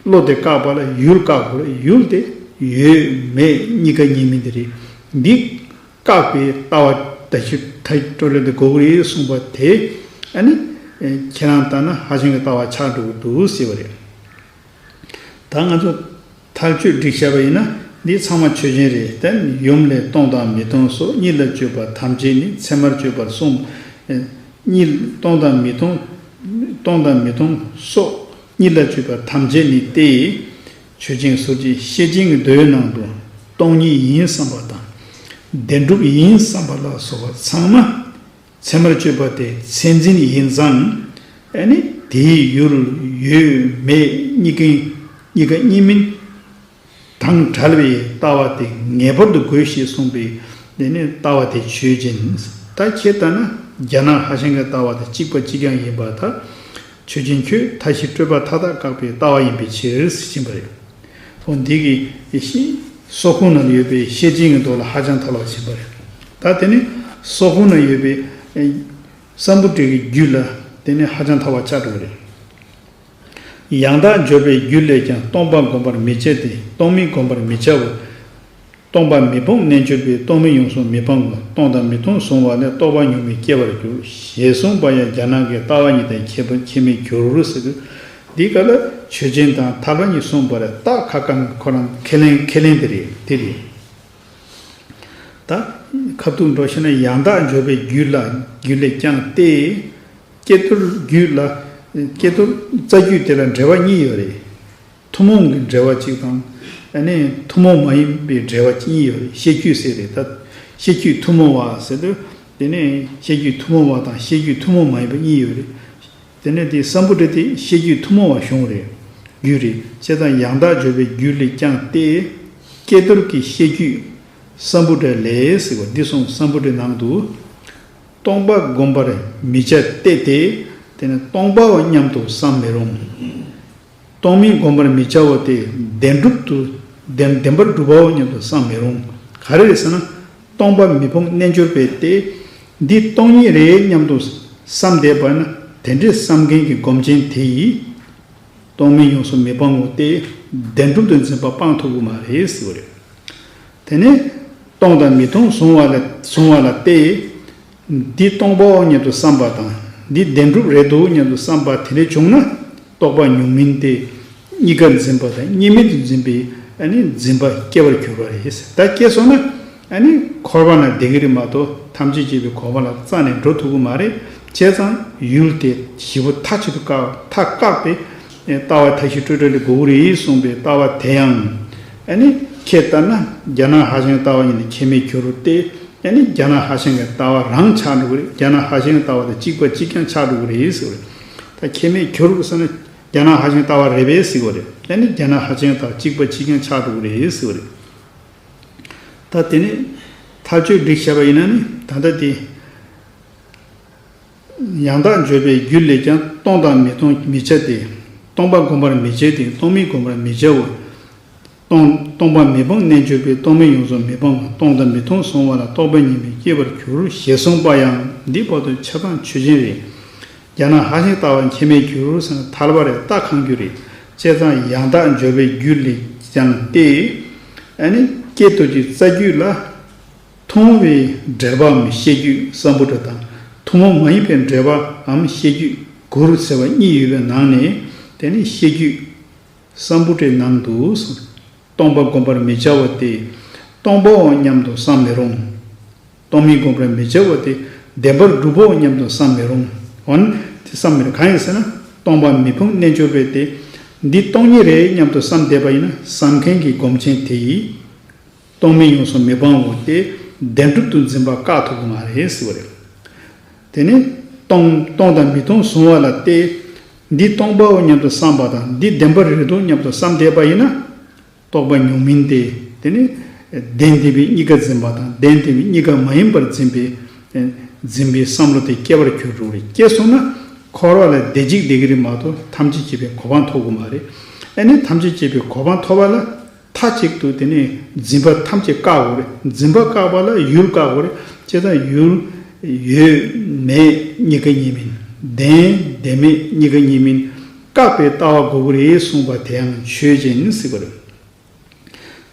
བློ་དེ་བཀག་པ་ལ་ཡུལ་བཀག་དགོས་རེད། ཡུལ་དེ་ཡོད་མེད་གཉིས་ཀ་གཉིས་མིན་དེ་རེད། འདི་བཀག་པའི་ལྟ་བ་ད་ཕྱིར་མཐའ་སྤྲོ་ལེན་དུ་གོ་གི་རེད་གསུངས་པ་དེ་ཨ་ནི་ཁྱེད་རང་ལྟར་ན་ཧ་ཅང་གི་ལྟ་བ་ཆགས་འགྲོ་གི་འདུག་ཟེར་བ་རེད། ད་ང་ཚོ་མཐར་གཅོད་བསྒྲིགས་བྱས་པ་ཡིན་ན་འདི་ཚང་མ་ཆོས་ཅན་རེད། དེ་ཡུམ་ལས་སྟོང་དང་མི་སྟོང་སོགས་གཉིས་ལ་སྤྱོད་པ་ཐམས་ཅད་ནི་ཚད་མར་སྤྱོད་པར་གསུངས། གཉིས་སྟོང་དང་མི་སྟོང་སྟོང་དང་མི་སྟོང་སོགས་གཉིས་ལ་སྤྱོད་པ་ཐམས་ཅད་ནི་སྟེ། ཆོས་ཅན་ཟུར་གྱི་ཤེར་ཕྱིན་གྱི་མདོའི་ནང་དུ་སྟོང་ཉིད་ཡིན་བསམ་པ་དང་། བདེན་གྲུབ་ཡིན་བསམ་པ་ལ་སོགས་པ་ཚང་མ་ཚད་མར་གཅོད་པ་དེ་མཚན་འཛིན་ཡིན་ཙང་། ཨ་ནི་དེའི་ཡུལ་ཡོད་མེད་གཉིས་ཀའི་གཉིས་ཀ་གཉིས་མིན་དང་བྲལ་བའི་ལྟ་བ་དེ་ངེས་པར་དུ་དགོས་ཞེས་གསུངས་པའི་དེ་ནི་ལྟ་བ་དེ་ཆོས་ཅན། ད་ཁྱེད་ལྟར་ན་རྒྱ་ནག་ཧྭ་ཤང་གི་ལྟ་བ་དེ་གཅིག་པ་གཅིག་རྐྱང་ཡིན་པར་ཐལ། ཆོས་ཅན་ཁྱོད་མཐའ་བཞི་སྤྲོས་པ་མཐའ་དག་བཀག་པའི་ལྟ་བ་ཡིན་པའི་ཕྱིར་ཟེར་གྱིན་པ་རེད། འོ་འདི་གི་སྲོག་ཁུངས་ནང་ལ་ཡོད་པའི་ཤེར་ཕྱིན་གྱི་མདོ་ལ་ཧ་ཅང་ཐལ་བ་ཕྱིན་པ་རེད། ད་དེ་ནི་སྲོག་ཁུངས་ནང་ཡོད་པའི་སམ་བྷོ་ཊ་གི་རྒྱུད་ལ་དེ་ནི་ཧ་ཅང་ཐལ་བ་ཆགས་འགྲོ་གི་རེད། ཡང་དག་འཇོག་པའི་རྒྱུད་ལས་ཀྱང་སྟོང་པ་བསྒོམ་པར་མི་བྱ་སྟེ་སྟོང་མིན་བསྒོམ་པར་མི་བྱའོ། སྟོང་པ་མི་སྤོང་རྣལ་འབྱོར་པས་སྟོང་མིན་ཡོངས་སུ་མི་སྤང་ངོ་། སྟོང་དང་མི་སྟོང་གཟུང་བ་ལས་རྟོག་པ་ཉུང་མིན་སྐྱེ་བར་འགྱུར་ཞེས་གསུངས་པ་ཡང་རྒྱ་ནག་གི་ལྟ་བ་ཉིད་དང་ཁྱད་པར་ཁྱད་མེད་འགྱུར་ཟེར་དུས། འདི་ག་ལ་ཆོས་ཅན་དང་ཐལ་བ་གཉིས་གསུངས་པ་རེད། རྟགས་ཁ་སྐང་ཁོ་རང་ཁས་ལེན་ཁས་ལེན་དེ་རེད་དེ་རེད། ད་ཁ་ཐུག་འགྲོ་ཤེ་ན་ཡང་དག་འཇོག་པའི་རྒྱུད་ལ་རྒྱུད་ལས་ཀྱང་སྟེ། ཀྱེ་རྡོར་རྒྱུད་ལ་ཀྱེ་རྡོར་རྩ་རྒྱུད་དེ་ལ་འགྲེལ་པ་གཉིས་ཡོད་རེད། ཐུན་མོང་གི་འགྲེལ་པ་གཅིག་དང་། ཨ་ནི་ཐུན་མོང་མ་ཡིན་པའི་འགྲེལ་པ་གཉིས་ཡོད་རེད། ཤེར་རྒྱུད་ཟེར་རེད། ད་ཤེར་རྒྱུད་ཐུན་མོང་བ་ཟེར་དུས་དེ་ནས་ཤེར་རྒྱུད་ཐུན་མོང་བ་དང་ཤེར་རྒྱུད་ཐུན་མོང་མ་ཡིན་པ་གཉིས་ཡོད་རེད། དེ་ནས་དེ་སམ་བྷོ་ཊ་དེ་ཤེར་རྒྱུད་ཐུན་མོང་བ་བྱུང་རེད། རྒྱུད་རེད། བྱས་ཙང་ཡང་དག་འཇོག་པའི་རྒྱུད་ལས་ཀྱང་སྟེ། ཀྱེ་རྡོར་གྱི་ཤེར་རྒྱུད་སམ་བྷོ་ཊ་ལས་ཟེར་བ་འདི་གསུངས། སམ་བྷོ་ཊའི་ནང་དུ། སྟོང་པ་བསྒོམ་པར་མི་བྱ་སྟེ་སྟེ། དེ་ནི་སྟོང་པའོ་སྙམ་དུ་བསམ་མི་རུང་། སྟོང་མིན་བསྒོམ་པར་མི་བྱའོ་སྟེ་བདེན་གྲུབ་ཏུ་བདེན་བདེན་པར་གྲུབ་པའོ་སྙམ་དུ་བསམ་མི་རུང་། ག་རེ་རེད་ཟེར་ན། སྟོང་པ་མི་སྤོང་རྣལ་འབྱོར་པས་ཏེ། འདི་སྟོང་ཉིད་རེད་སྙམ་དུ་བསམ་བསྡད་པ་ན་དེ་འདྲའི་བསམ་མཁན་གྱི་སྒོམ་ཆེན་དེ་ཡིས། སྟོང་མིན་ཡོངས་སུ་མི་སྤང་ངོ་སྟེ། བདེན་གྲུབ་ཏུ་འཛིན་པ་སྤང་ཐུབ་ཀྱི་མ་རེད་ཟེར་བ་རེད། དེ་ནས་སྟོང་དང་མི་སྟོང་གཟུང་བ་ལ་གཟུང་བ་ལ་སྟེ། འདི་སྟོང་པའོ་སྙམ་དུ་བསམ་པ་དང་འདི་བདེན་གྲུབ་རེད་འདུག་སྙམ་དུ་བསམ་པ་དེ་འདྲ་བྱུང་ན་རྟོག་པ་ཉུང་མིན་ཏེ། གཉིས་ཀར་འཛིན་པ་དང་གཉིས་མེད་དུ་འཛིན་པའི་ཨ་ནི་འཛིན་པ་སྐྱེ་བར་འགྱུར་བ་རེད། ད་སྐྱེས་སོང་ན་ཨ་ནི་འཁོར་བ་ན་བསྡད་ཀྱི་རེད་མ་གཏོགས་ཐམས་ཅད་མཁྱེན་པའི་གོ་འཕང་ལ་རྩ་ནས་འགྲོ་ཐུབ་ཀྱི་མ་རེད། བྱས་ཙང་ཡུལ་དེ་བཞི་པོ་མཐའ་གཅིག་ཏུ་བཀག་མཐའ་བཀག་པའི་ལྟ་བ་མཐའ་བཞི་སྤྲོས་བྲལ་ལས་དགོས་ཀྱི་རེད་གསུངས་པའི་ལྟ་བ་དེ་ཡང་ཨ་ནི་ཁྱེད་ལྟར་ན་རྒྱ་ནག་ཧྭ་ཤང་ལྟ་བ་ཉིད་ནི་ཁྱད་མེད་འགྱུར་ཏེ། ཨ་ནི་རྒྱ་ནག་ཧྭ་ཤང་གི་ལྟ་བ་རང་ཆགས་འགྲོ་གི་རེད། རྒྱ་ནག་ཧྭ་ཤང་གི་ལྟ་བ་དང་གཅིག་པ་གཅིག་རྐྱང་ཆགས་འགྲོ་གི་རེད་ཟེར་བ་རེད། ད་ཁྱད་མེད་འགྱུར་ཟེར་ན་རྒྱ་ནག་ཧྭ་ཤང་ལྟ་བ་རེད་པས་ཟེར་བ་རེད། ཨ་ནི་རྒྱ་ནག་ཧྭ་ཤང་ལྟ་བ་གཅིག་པ་གཅིག་རྐྱང་ཆགས་འགྲོ་གི་རེད་ཟེར་བ་རེད། ད་དེ་ནི་མཐའ་དཔྱོད་སྒྲིག་བྱས་པ་ཡིན་ན་ནི་ད་ལྟ་དེ། ཡང་དག་འཇོག་པའི་རྒྱུད་ལས་ཀྱང་སྟོང་དང་མི་སྟོང་མི་བྱ་སྟེ། སྟོང་པ་བསྒོམ་པར་མི་བྱ་སྟེ་སྟོང་མིན་བསྒོམ་པར་མི་བྱའོ། སྟོང་སྟོང་པ་མི་སྤོང་རྣལ་འབྱོར་པས་སྟོང་མིན་ཡོངས་སུ་མི་སྤང་ངོ་། སྟོང་དང་མི་སྟོང་གཟུང་བ་ལ་རྟོག་པ་ཉིད་མིན་སྐྱེ་བར་འགྱུར་ཞེས་གསུངས་པ་ཡང་འདི་བར་དུ་ཆ་ཚང་ཆོས་ཅན་རེད། རྒྱ་ནག་ཧྭ་ཤང་ལྟ་བ་ཁྱད་མེད་འགྱུར་ཟེར་ན་ཐལ་བ་རེད། རྟགས་ཁ་འགྱུར་རེད། བྱས་ཙང་ཡང་དག་འཇོག་པའི་རྒྱུད་ལས་ཀྱང་སྟེ། ཨ་ནི་ཀྱེ་རྡོར་གྱི་རྩ་རྒྱུད་ལ། མཐོང་བའི་འགྲེལ་པའམ་ཤེར་རྒྱུད་སམ་བྷོ་ཊ་དང་ ཐུན་མོང་མ་ཡིན་པའི་འགྲེལ་པའམ་བཤད་རྒྱུད་གུ་རུ་ཟེར་བ་གཉིས་ཡོད་པའི་ནང་ནས། དེ་ནི་བཤད་རྒྱུད་སམ་བྷུ་ཊའི་ནང་དུ་སྟོང་པ་བསྒོམ་པར་མི་བྱ་བ་སྟེ། སྟོང་པའོ་སྙམ་དུ་བསམ་མི་རུང་། སྟོང་མིན་བསྒོམ་པར་མི་བྱ་བ་སྟེ། བདེན་པར་གྲུབ་བོ་སྙམ་དུ་བསམ་མི་རུང་། འོན་ཏེ་བསམ་མི་རུང་། གང་ཡིན་ཟེར་ན། སྟོང་པ་མི་ཕུང་རྣལ་འབྱོར་པས་ཏེ། འདི་སྟོང་ཉིད་རེད་སྙམ་དུ་བསམ་བསྡད་པ་ཡིན་ན། བསམ་མཁན་གྱི་སྒོམ་ཆེན་དེ་ཡིས་སྟོང་མིན་ཡོངས་སུ་མི་སྤང་བ་སྟེ། བདེན་གྲུབ་ཏུ་འཛིན་པ་བཀག་ཐུབ་ཀྱི་མ་རེད་ཟེར་བ་རེད། དེ་ནི་སྟོང་སྟོང་དང་མི་སྟོང་གཟུང་བ་ལ་སྟེ། འདི་སྟོང་པའོ་སྙམ་དུ་བསམ་པ་དང་། འདི་བདེན་པ་རེད་དོ་སྙམ་དུ་བསམ་བསྡད་པ་ཡིན་ན། རྟོག་པ་ཉུང་མིན་ཏེ། དེ་ནི་བདེན་བདེན་པའི་གཉིས་ཀ་འཛིན་པ་དང་། བདེན་བདེན་པའི་གཉིས་ཀ་མ་ཡིན་པར་འཛིན་པའི་འཛིན་པའི་བསམ་བློ་དེ་སྐྱེ་བར་འགྱུར་རོ། སྐྱེས་སོང་ན་འཁོར་བ་ལ་བདེ་སྐྱིད་བདེ་གི་རེད་མ་གཏོགས་ཐམས་ཅད་མཁྱེན་པའི་གོ་འཕང་ཐོབ་ཀྱི་མ་རེད། ཨ་ནི་ཐམས་ཅད་མཁྱེན་པའི་གོ་འཕང་ཐོབ་པ་ལ། མཐའ་གཅིག་ཏུ་དེ་ནི་འཛིན་པ་ཐམས་ཅད་བཀག་དགོས་རེད། འཛིན་པ་བཀག་པ་ལ་ཡུལ་བཀག་དགོས་རེད། བྱས་ཙང་ཡུལ་ཡོད་མེད་གཉིས་ཀ་གཉིས་མིན། བདེན་བདེན་མེད་གཉིས་ཀ་གཉིས་མིན། བཀག་པའི་ལྟ་བ་དགོས་ཀྱི་རེད་གསུངས་པ་དེ་ཡང་ཆོས་ཅན་ཟེར་བ་རེད།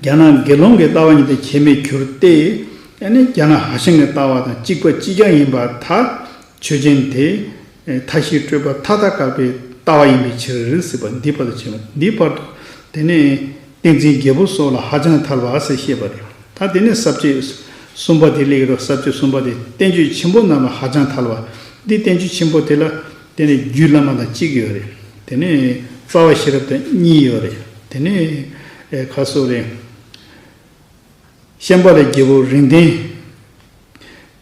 རྒྱ་ནག་དགེ་སློང་གི་ལྟ་བ་ཉིད་དེ་ཁྱད་མེད་གྱུར་ཏེ། ཨ་ནི་རྒྱ་ནག་ཧྭ་ཤང་གི་ལྟ་བ་དང་གཅིག་པ་གཅིག་རྐྱང་ཡིན་པར་ཐལ། ཆོས་ཅན་དེ། མཐའ་བཞིའི་སྤྲོས་པ་མཐའ་དག་བཀག་པའི་ལྟ་བ་ཡིན་པའི་ཕྱིར་ཟེར་བ་འདི་བར་དུ་བྱས་པ། འདི་བར་དུ་དེ་ནས་ཏིང་འཛིན་བརྒྱད་པོ་སོགས་ལ་ཧ་ཅང་ཐལ་བ་ཟེར་བཤད་པ་རེད། ད་དེ་ནས་ས་བཅད་གསུམ་པ་དེ་སླེབས་ཀྱི་རེད། ས་བཅད་གསུམ་པ་དེ་བསྟན་བཅོས་ཆེན་པོ་རྣམས་ལ་ཧ་ཅང་ཐལ་བ། འདི་བསྟན་བཅོས་ཆེན་པོ་དེ་ལ་དེ་ནས་རྒྱུད་བླ་མ་དང་གཅིག་ཡོད་རེད། དེ་ནས་རྩ་བ་ཤེས་རབ་དང་གཉིས་ཡོད་རེད། དེ་ནས་ཁ་སོ་རེད། ཤན་པ་ལས་རྒྱལ་པོ་རིང་བསྟན་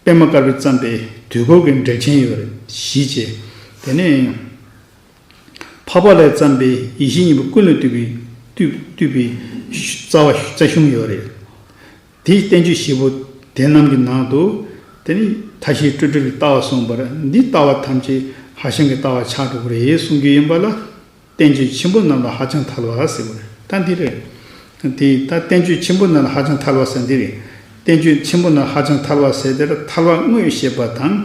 པདྨ་དཀར་པོས་བརྩམས་པའི་དུས་འཁོར་གྱི་འགྲེལ་ཆེན་ཡོད་རེད། བཞི་བྱས། དེ་ནས་འཕགས་པ་ལས་བརྩམས་པའི་ཡེ་ཤེས་སྙིང་པོ་ཀུན་ལས་བཏུས་པའི་བཏུས་བཏུས་པའི་རྩ་བ་རྩ་གཞུང་ཡོད་རེད། དེའི་བསྟན་བཅོས་བཞི་པོ་དེ་རྣམས་ཀྱི་ནང་དུ། དེ་ནི་མཐའ་བཞིའི་སྤྲོས་བྲལ་གྱི་ལྟ་བ་གསུངས་པར། འདི་ལྟ་བ་ཐམས་ཅད་ཧྭ་ཤང་གི་ལྟ་བ་ཆགས་འགྲོ་གི་རེད་གསུང་རྒྱུ་ཡིན་པ་ལ། བསྟན་བཅོས་ཆེན་པོ་རྣམས་ལ་ཧ་ཅང་ཐལ་བ་ཟེར་བ་རེད། ད་འདི་རེད། དེ་ད་བསྟན་བཅོས་ཆེན་པོ་རྣམས་ལ་ཧ་ཅང་ཐལ་བ་ཟེར་འདི་རེད། བསྟན་བཅོས་ཆེན་པོ་རྣམས་ལ་ཧ་ཅང་ཐལ་བ་ཟེར་དེར་ཐལ་བ་དངོས་བཤད་པ་དང་།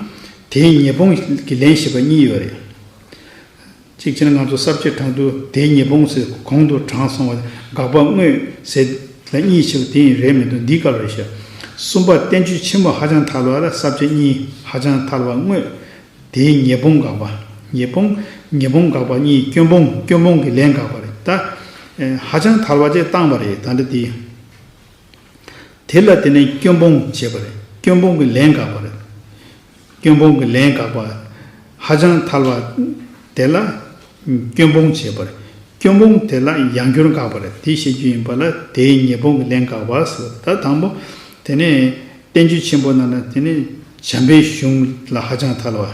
དེའི་ཉེས་སྤོང་གི་ལན་བཤད་པ་གཉིས་ཡོད་རེད། གཅིག་བྱས་ན་ང་ཚོ་ས་བཅད་དྲངས་དུས་དེའི་ཉེས་སྤོང་ཟེར་གོང་དུ་དྲངས་སོང་བ། དགག་པ་དངོས་ཟེར་ལ་གཉིས་ཕྱེ་བ་དེ་ཡིན་རེད་མི་འདུག་འདི་སྐབས་རེད་ཤག་གསུམ་པ་བསྟན་བཅོས་ཆེན་པོ་ཧ་ཅང་ཐལ་བ་ལ་ས་བཅད་གཉིས། ཧ་ཅང་ཐལ་བ་དངོས། དེའི་ཉེས་སྤོང་དགག་པ། ཉེས་སྤོང་། ཉེས་སྤོང་དགག་པ་གཉིས། སྐྱོན་སྤོང་། སྐྱོན་སྤོང་གི་ལན་དགག་པ་རེད། ད་ཧ་ཅང་ཐལ་བ་ཅེས་བཏང་བ་རེད། ད་འདི་དེ། དེ་ལ་དེ་ནས་སྐྱོན་སྤོང་བྱས་པ་རེད། སྐྱོན་སྤོང་གི་ལན་དགག་པ་རེད། སྐྱོན་སྤོང་གི་ལན་དགག་པ། ཧ་ཅང་ཐལ་བ་དེ་ལ་སྐྱོན་སྤོང་བྱས་པ་རེད། སྐྱོན་སྤོང་དེ་ལ་ཡང་བསྐྱར་དགག་པ་རེད། དེ་བཤད་རྒྱུ་ཡིན་པ་ལ་དེའི་ཉེས་སྤོང་གི་ལན་དགག་པ་ཟེར་བ་རེད། ད་དང་པོ། དེ་ནས་བསྟན་བཅོས་ཆེན་པོ་རྣམས་ལ་དེ་ནས་བྱམས་པའི་གཞུང་ལ་ཧ་ཅང་ཐལ་བ།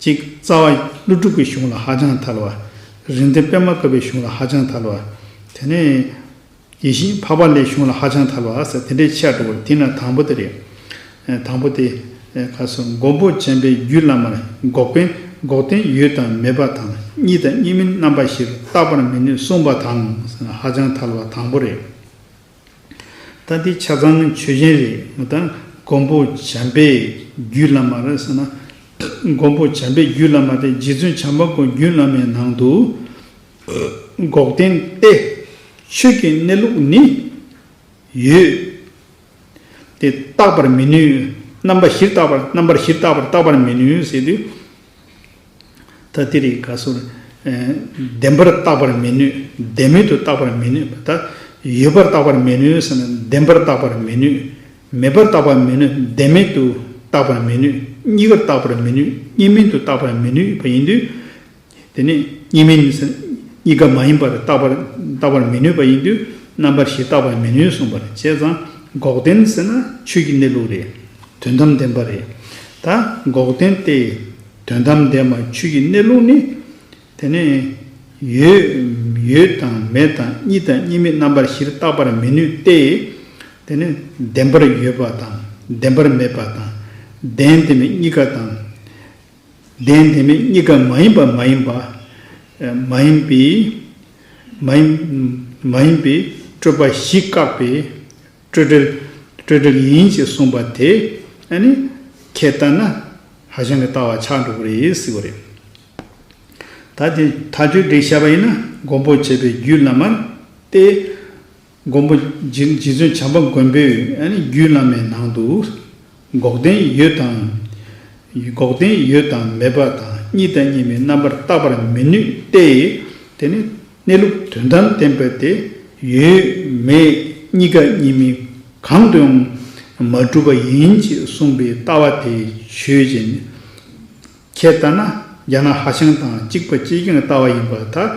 གཅིག་རྩ་བ་ཀླུ་སྒྲུབ་ཀྱི་གཞུང་ལ་ཧ་ཅང་ཐལ་བ། རིགས་ལྡན་པདྨ་དཀར་པོའི་གཞུང་ལ་ཧ་ཅང་ཐལ་བ། དེ་ནས་ཡེ་ཤེས་འཕགས་པ་ལྷའི་གཞུང་ལ་ཧ་ཅང་ཐལ་བ་ཟེར་དེ་འདྲའི་ཆ་འགྲོ་བར། དེ་ན་དང་པོ་དེ་རེད། དང་པོ་དེ་ཁ་སོ། མགོན་པོ་བྱམས་པའི་རྒྱུད་བླ་མར་འགོག་པའི་འགོག་བདེན་ཡོད་དང་མེད་པ་དང་། གཉིས་དང་གཉིས་མིན་རྣམ་པ་བཞིར་བརྟག་པར་མི་ནུས་གསུངས་པ་དང་ཟེར་ན་ཧ་ཅང་ཐལ་བ་དང་པོ་རེད། ད་འདི་ཆ་ཚང་ཆོས་ཅན་རེད། ད་མགོན་པོ་བྱམས་པའི་རྒྱུད་བླ་མ་རེད་ཟེར་ན། མགོན་པོ་བྱམས་པའི་རྒྱུད་བླ་མ་དེ་རྗེ་བཙུན་བྱམས་པ་མགོན་རྒྱུད་བླ་མའི་ནང་དུ་འགོག་བདེན་ཏེ། ཆོས་ཀྱི་གནས་ལུགས་ནི་ཡོད་དེ་བརྟག་པར་མི་ནུས། རྣམ་པ་བཞིར་བརྟག་པར། རྣམ་པར་བཞིར་བརྟག་པར། བརྟག་པར་མི་ནུས་ཟེར་དུས། ད་དེ་རིང་ག་སོ། བདེན་པར་བརྟག་པར་མི་ནུས། བདེན་མེད་དུ་བརྟག་པར་མི་ནུས། ད་ཡོད་པར་བརྟག་པར་མི་ནུས་ཟེར་ན་བདེན་པར་བརྟག་པར་མི་ནུས། མེད་པར་བརྟག་པར་མི་ནུས། བདེན་མེད་དུ་བརྟག་པར་མི་ནུས། གཉིས་ཀར་བརྟག་པར་མི་ནུས། གཉིས་མིན་དུ་བརྟག་པར་མི་ནུས་པ་ཡིན་དུས། དེ་ནི་གཉིས་མིན་ཟེར། གཉིས་ཀ་མ་ཡིན་པར་བརྟག་པར་བརྟག་པར་མི་ནུས་པ་ཡིན་དུས། རྣམ་པར་བཞིར་བརྟག་པར་མི་ནུས་གསུངས་པ་རེད། བྱས་ཙང་འགོག་བདེན་ཟེར་ན་ཆོས་ཀྱི་གནས་ལུགས་རེད། དོན་དམ་བདེན་པ་རེད། ད་འགོག་བདེན་ཏེ། དོན་དམ་བདེན་པ་ཆོས་ཀྱི་གནས་ལུགས་ནི། དེ་ནས་ཡོད། ཡོད་དང་མེད་དང་གཉིས་དང་གཉིས་མེད་རྣམ་པར་བཞིར་བརྟག་པར་མི་ནུས་ཏེ། དེ་ནས་བདེན་པར་ཡོད་པ་དང་བདེན་པར་མེད་པ་དང་། བདེན་བདེན་མེད་གཉིས་ཀ་དང་། བདེན་བདེན་མེད་གཉིས་ཀ་མ་ཡིན་པ། མ་ཡིན་པ། མ་ཡིན་པའི། མ་ཡིན། མ་ཡིན་པའི་སྤྲོས་པ་བཞི་བཀག་པའི་སྤྲོས་བྲལ། སྤྲོས་བྲལ་ཡིན་ཞེས་གསུངས་པ་དེ། ཨ་ནི་ཁྱེད་ལྟར་ན་ཧ་ཅང་གི་ལྟ་བ་ཆགས་འགྲོ་གི་རེད་ཟེར་བ་རེད། ད་དེ་མཐའ་དཔྱོད་འགྲེལ་བཤད་པ་ཡིན་ན། མགོན་པོ་བྱས་པའི་རྒྱུད་བླ་མར་ཏེ། མགོན་པོ་རྗེ་རྗེ་བཙུན་བྱམས་པ་མགོན་པོས་ཨ་ནི་རྒྱུད་བླ་མའི་ནང་དུ་འགོག་བདེན་ཡོད་དང་ འགོག་བདེན་ཡོད་དང་མེད་པ་དང་གཉིས་དང་གཉིས་མེད་རྣམ་པར་བརྟག་པར་མི་ནུས་ཏེ། དེ་ནི་གནས་ལུགས་དོན་དམ་བདེན་པ་སྟེ། ཡོད་མེད་གཉིས་ཀ་གཉིས་མེད་གང་དུ་ཡང་མ་གྲུབ་པ་ཡིན་ཞེས་གསུངས་པའི་ལྟ་བ་དེ་ཆོས་ཅན། ཁྱེད་ལྟར་ན་རྒྱ་ནག་ཧྭ་ཤང་དང་གཅིག་པ་གཅིག་རྐྱང་ལྟ་བ་ཡིན་པར་ཐལ།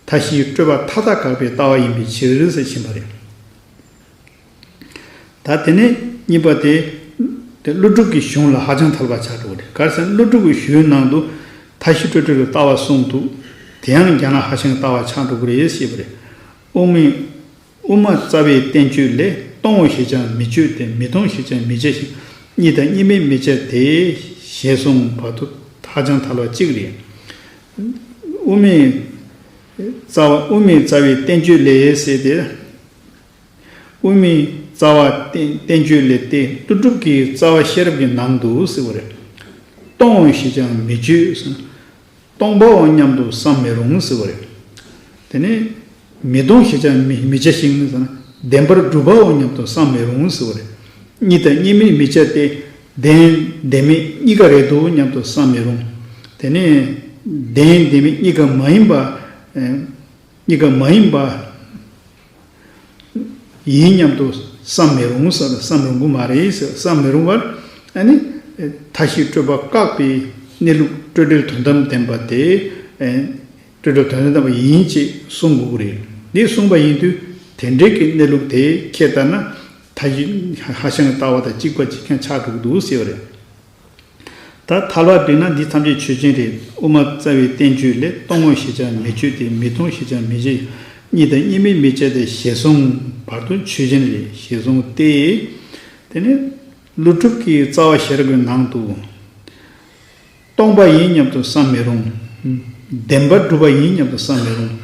མཐའ་བཞིའི་སྤྲོས་པ་མཐའ་དག་དགག་པའི་ལྟ་བ་ཡིན་པའི་ཕྱིར་ཟེར་བཞིན་པ་རེད། ད་དེ་ནས་གཉིས་པ་དེ། དེ་ཀླུ་སྒྲུབ་ཀྱི་གཞུང་ལ་ཧ་ཅང་ཐལ་བ་ཆགས་འགྲོ་གི་རེད། ག་རེ་ཟེར་ན་ཀླུ་སྒྲུབ་ཀྱི་གཞུང་ནང་དུ་མཐའ་བཞི་སྤྲོས་བྲལ་གྱི་ལྟ་བ་གསུངས་འདུག། དེ་ཡང་རྒྱ་ནག་ཧྭ་ཤང་གི་ལྟ་བ་ཆགས་འགྲོ་གི་རེད་ཞེས་པ་རེད། དབུ་མའི། དབུ་མ་རྩ་བའི་བསྟན་བཅོས་ལས། སྟོང་ངོ་ཞེས་ཀྱང་མི་བརྗོད་དེ། མི་སྟོང་ཞེས་ཀྱང་མི་བྱ་ཞིང་། གཉིས་དང་གཉིས་མེད་མི་བྱ་སྟེ། ཞེས་གསུངས་བར་དུ་ཧ་ཅང་ཐལ་བ་གཅིག་རེད། དབུ་མའི་རྩ་བ། དབུ་མའི་རྩ་བའི་བསྟན་བཅོས་ལས་ཟེར་ཏེ། དབུ་མའི་རྩ་བ་བསྟན་བསྟན་བཅོས་ལས་ཏེ། ཀླུ་སྒྲུབ་ཀྱི་རྩ་བ་ཤེས་རབ་ཀྱི་ནང་དུ་ཟེར་བ་རེད། སྟོང་ངོ་ཞེས་ཀྱང་མི་བརྗོད་ཟེར་ན། སྟོང་པའོ་སྙམ་དུ་བསམ་མི་རུང་ཟེར་བ་རེད། དེ་ནས་མི་སྟོང་ཞེས་ཀྱང་མི་མི་བྱ་ཞིང་ཟེར་ན། བདེན་པར་གྲུབ་པའོ་སྙམ་དུ་བསམ་མི་རུང་ཟེར་བ་རེད། གཉིས་དང་གཉིས་མེད་མི་བྱ་སྟེ། བདེན་བདེན་མེད་གཉིས་ཀ་རེད་འདུག་སྙམ་དུ་བསམ་མི་རུང་། དེ་ནས་བདེན་བདེན་མེད་གཉིས་ཀ་མ་ཡིན་པ། ཨེ། གཉིས་ཀ་མ་ཡིན་པ་ཡིན་སྙམ་དུ་བསམ་མི་རུང་ཟེར། བསམ་རུང་གི་མ་རེད་ཟེར། བསམ་མི་རུང་བར། ཨ་ནི་མཐའ་བཞིའི་སྤྲོས་པ་བཀག་པའི་གནས་ལུགས་སྤྲོས་བྲལ་དོན་དམ་བདེན་པ་དེ། སྤྲོས་བྲལ་དོན་དམ་བདེན་པ་ཡིན་ཅེས་གསུང་དགོས་ཀྱི་རེད། འདི་གསུངས་པ་ཡིན་དུས་དེ་འདྲའི་གི་གནས་ལུགས་དེ་ཁྱེད་ལྟར་ན་མཐའ་བཞི་ཧྭ་ཤང་གི་ལྟ་བ་དང་གཅིག་པ་གཅིག་རྐྱང་ཆགས་འགྲོ་གི་འདུག་ཟེར་བ་རེད། ད་ཐལ་བ་འགྲིག་ན་འདི་ཐམས་ཅད་ཆོས་ཅན་རེད། དབུ་མ་རྩ་བའི་བསྟན་བཅོས་ལས། སྟོང་ངོ་ཞེས་ཀྱང་མི་བརྗོད་དེ། མི་སྟོང་ཞེས་ཀྱང་མི་བྱ། གཉིས་དང་གཉིས་མེད་མི་བྱ་སྟེ། ཞེས་གསུངས་བར་དུ་ཆོས་ཅན་རེད། ཞེས་གསུངས་ཏེ། དེ་ནས་ཀླུ་སྒྲུབ་ཀྱི་རྩ་བ་ཤེས་རབ་ཀྱི་ནང་དུ། སྟོང་པ་ཡིན་སྙམ་དུ་བསམ་མི་རུང་། བདེན་པར་གྲུབ་པ་ཡིན་སྙམ་དུ་བསམ་མི་རུང་།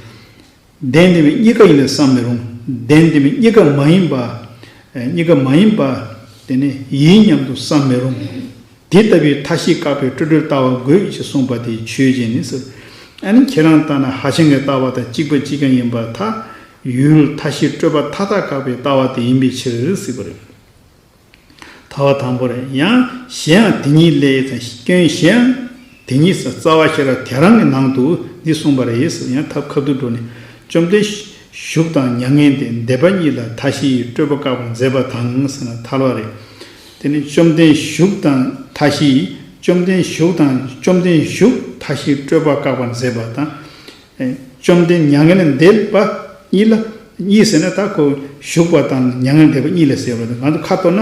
བདེན་བདེན་མེད་གཉིས་ཀ་ཡིན་ལ་བསམ་མི་རུང་། བདེན་བདེན་མེད་གཉིས་ཀ་མ་ཡིན་པ། ཨེ། གཉིས་ཀ་མ་ཡིན་པ། དེ་ནི་ཡིན་སྙམ་དུ་བསམ་མི་རུང་། དེ་ལྟ་བུའི་མཐའ་བཞི་བཀག་པའི་སྤྲོས་བྲལ་ལྟ་བ་དགོས་ཞེས་གསུངས་པ་དེ་ཆོས་ཅན་ནི་ཟེར། ཨ་ནི་ཁྱེད་རང་ལྟར་ན་ཧྭ་ཤང་གི་ལྟ་བ་དང་གཅིག་པ་གཅིག་རྐྱང་ཡིན་པར་ཐལ། ཡུལ་མཐའ་བཞིའི་སྤྲོས་པ་མཐའ་དག་བཀག་པའི་ལྟ་བ་དེ་ཡིན་པའི་ཕྱིར་ཟེར་བ་རེད། ཐལ་བ་དང་པོ་རེད། ཡང་གཞན་ཡང་དེ་ཉིད་ལས་ཟེར། སྐྱོན་གཞན་ཡང་དེ་ཉིད་ཟེར། རྩ་བ་ཤེས་རབ་དེ་རང་གི་ནང་དུ་འདི་གསུངས་པ་རེད་ཟེར། ཡང་ཐབས་ཁ་ཐུག་འགྲོ་ནས། བཅོམ་ལྡན་བཞུགས་དང་མྱ་ངན་འདས། འདས་པ་གཉིས་ལ་མཐའ་བཞིའི་སྤྲོས་པ་བཀག་པར་མཛད་པ་དང་ཟེར་ན་ཐལ་བ་རེད། དེ་ནི་བཅོམ་ལྡན་བཞུགས་དང་མཐའ་བཞིའི། བཅོམ་ལྡན་བཞུགས་དང་། བཅོམ་ལྡན་བཞུགས་མཐའ་བཞིའི་སྤྲོས་པ་བཀག་པར་མཛད་པ་དང་། ཨེ། བཅོམ་ལྡན་མྱ་ངན་ལས་འདས་པ་གཉིས་ལ། གཉིས་ཟེར་ན་ད་ཁོ་བཞུགས་པ་དང་མྱ་ངན་འདས་པ་གཉིས་ལ་ཟེར་བ་རེད། ང་ཚོ་ཁ་ཐོར་ན།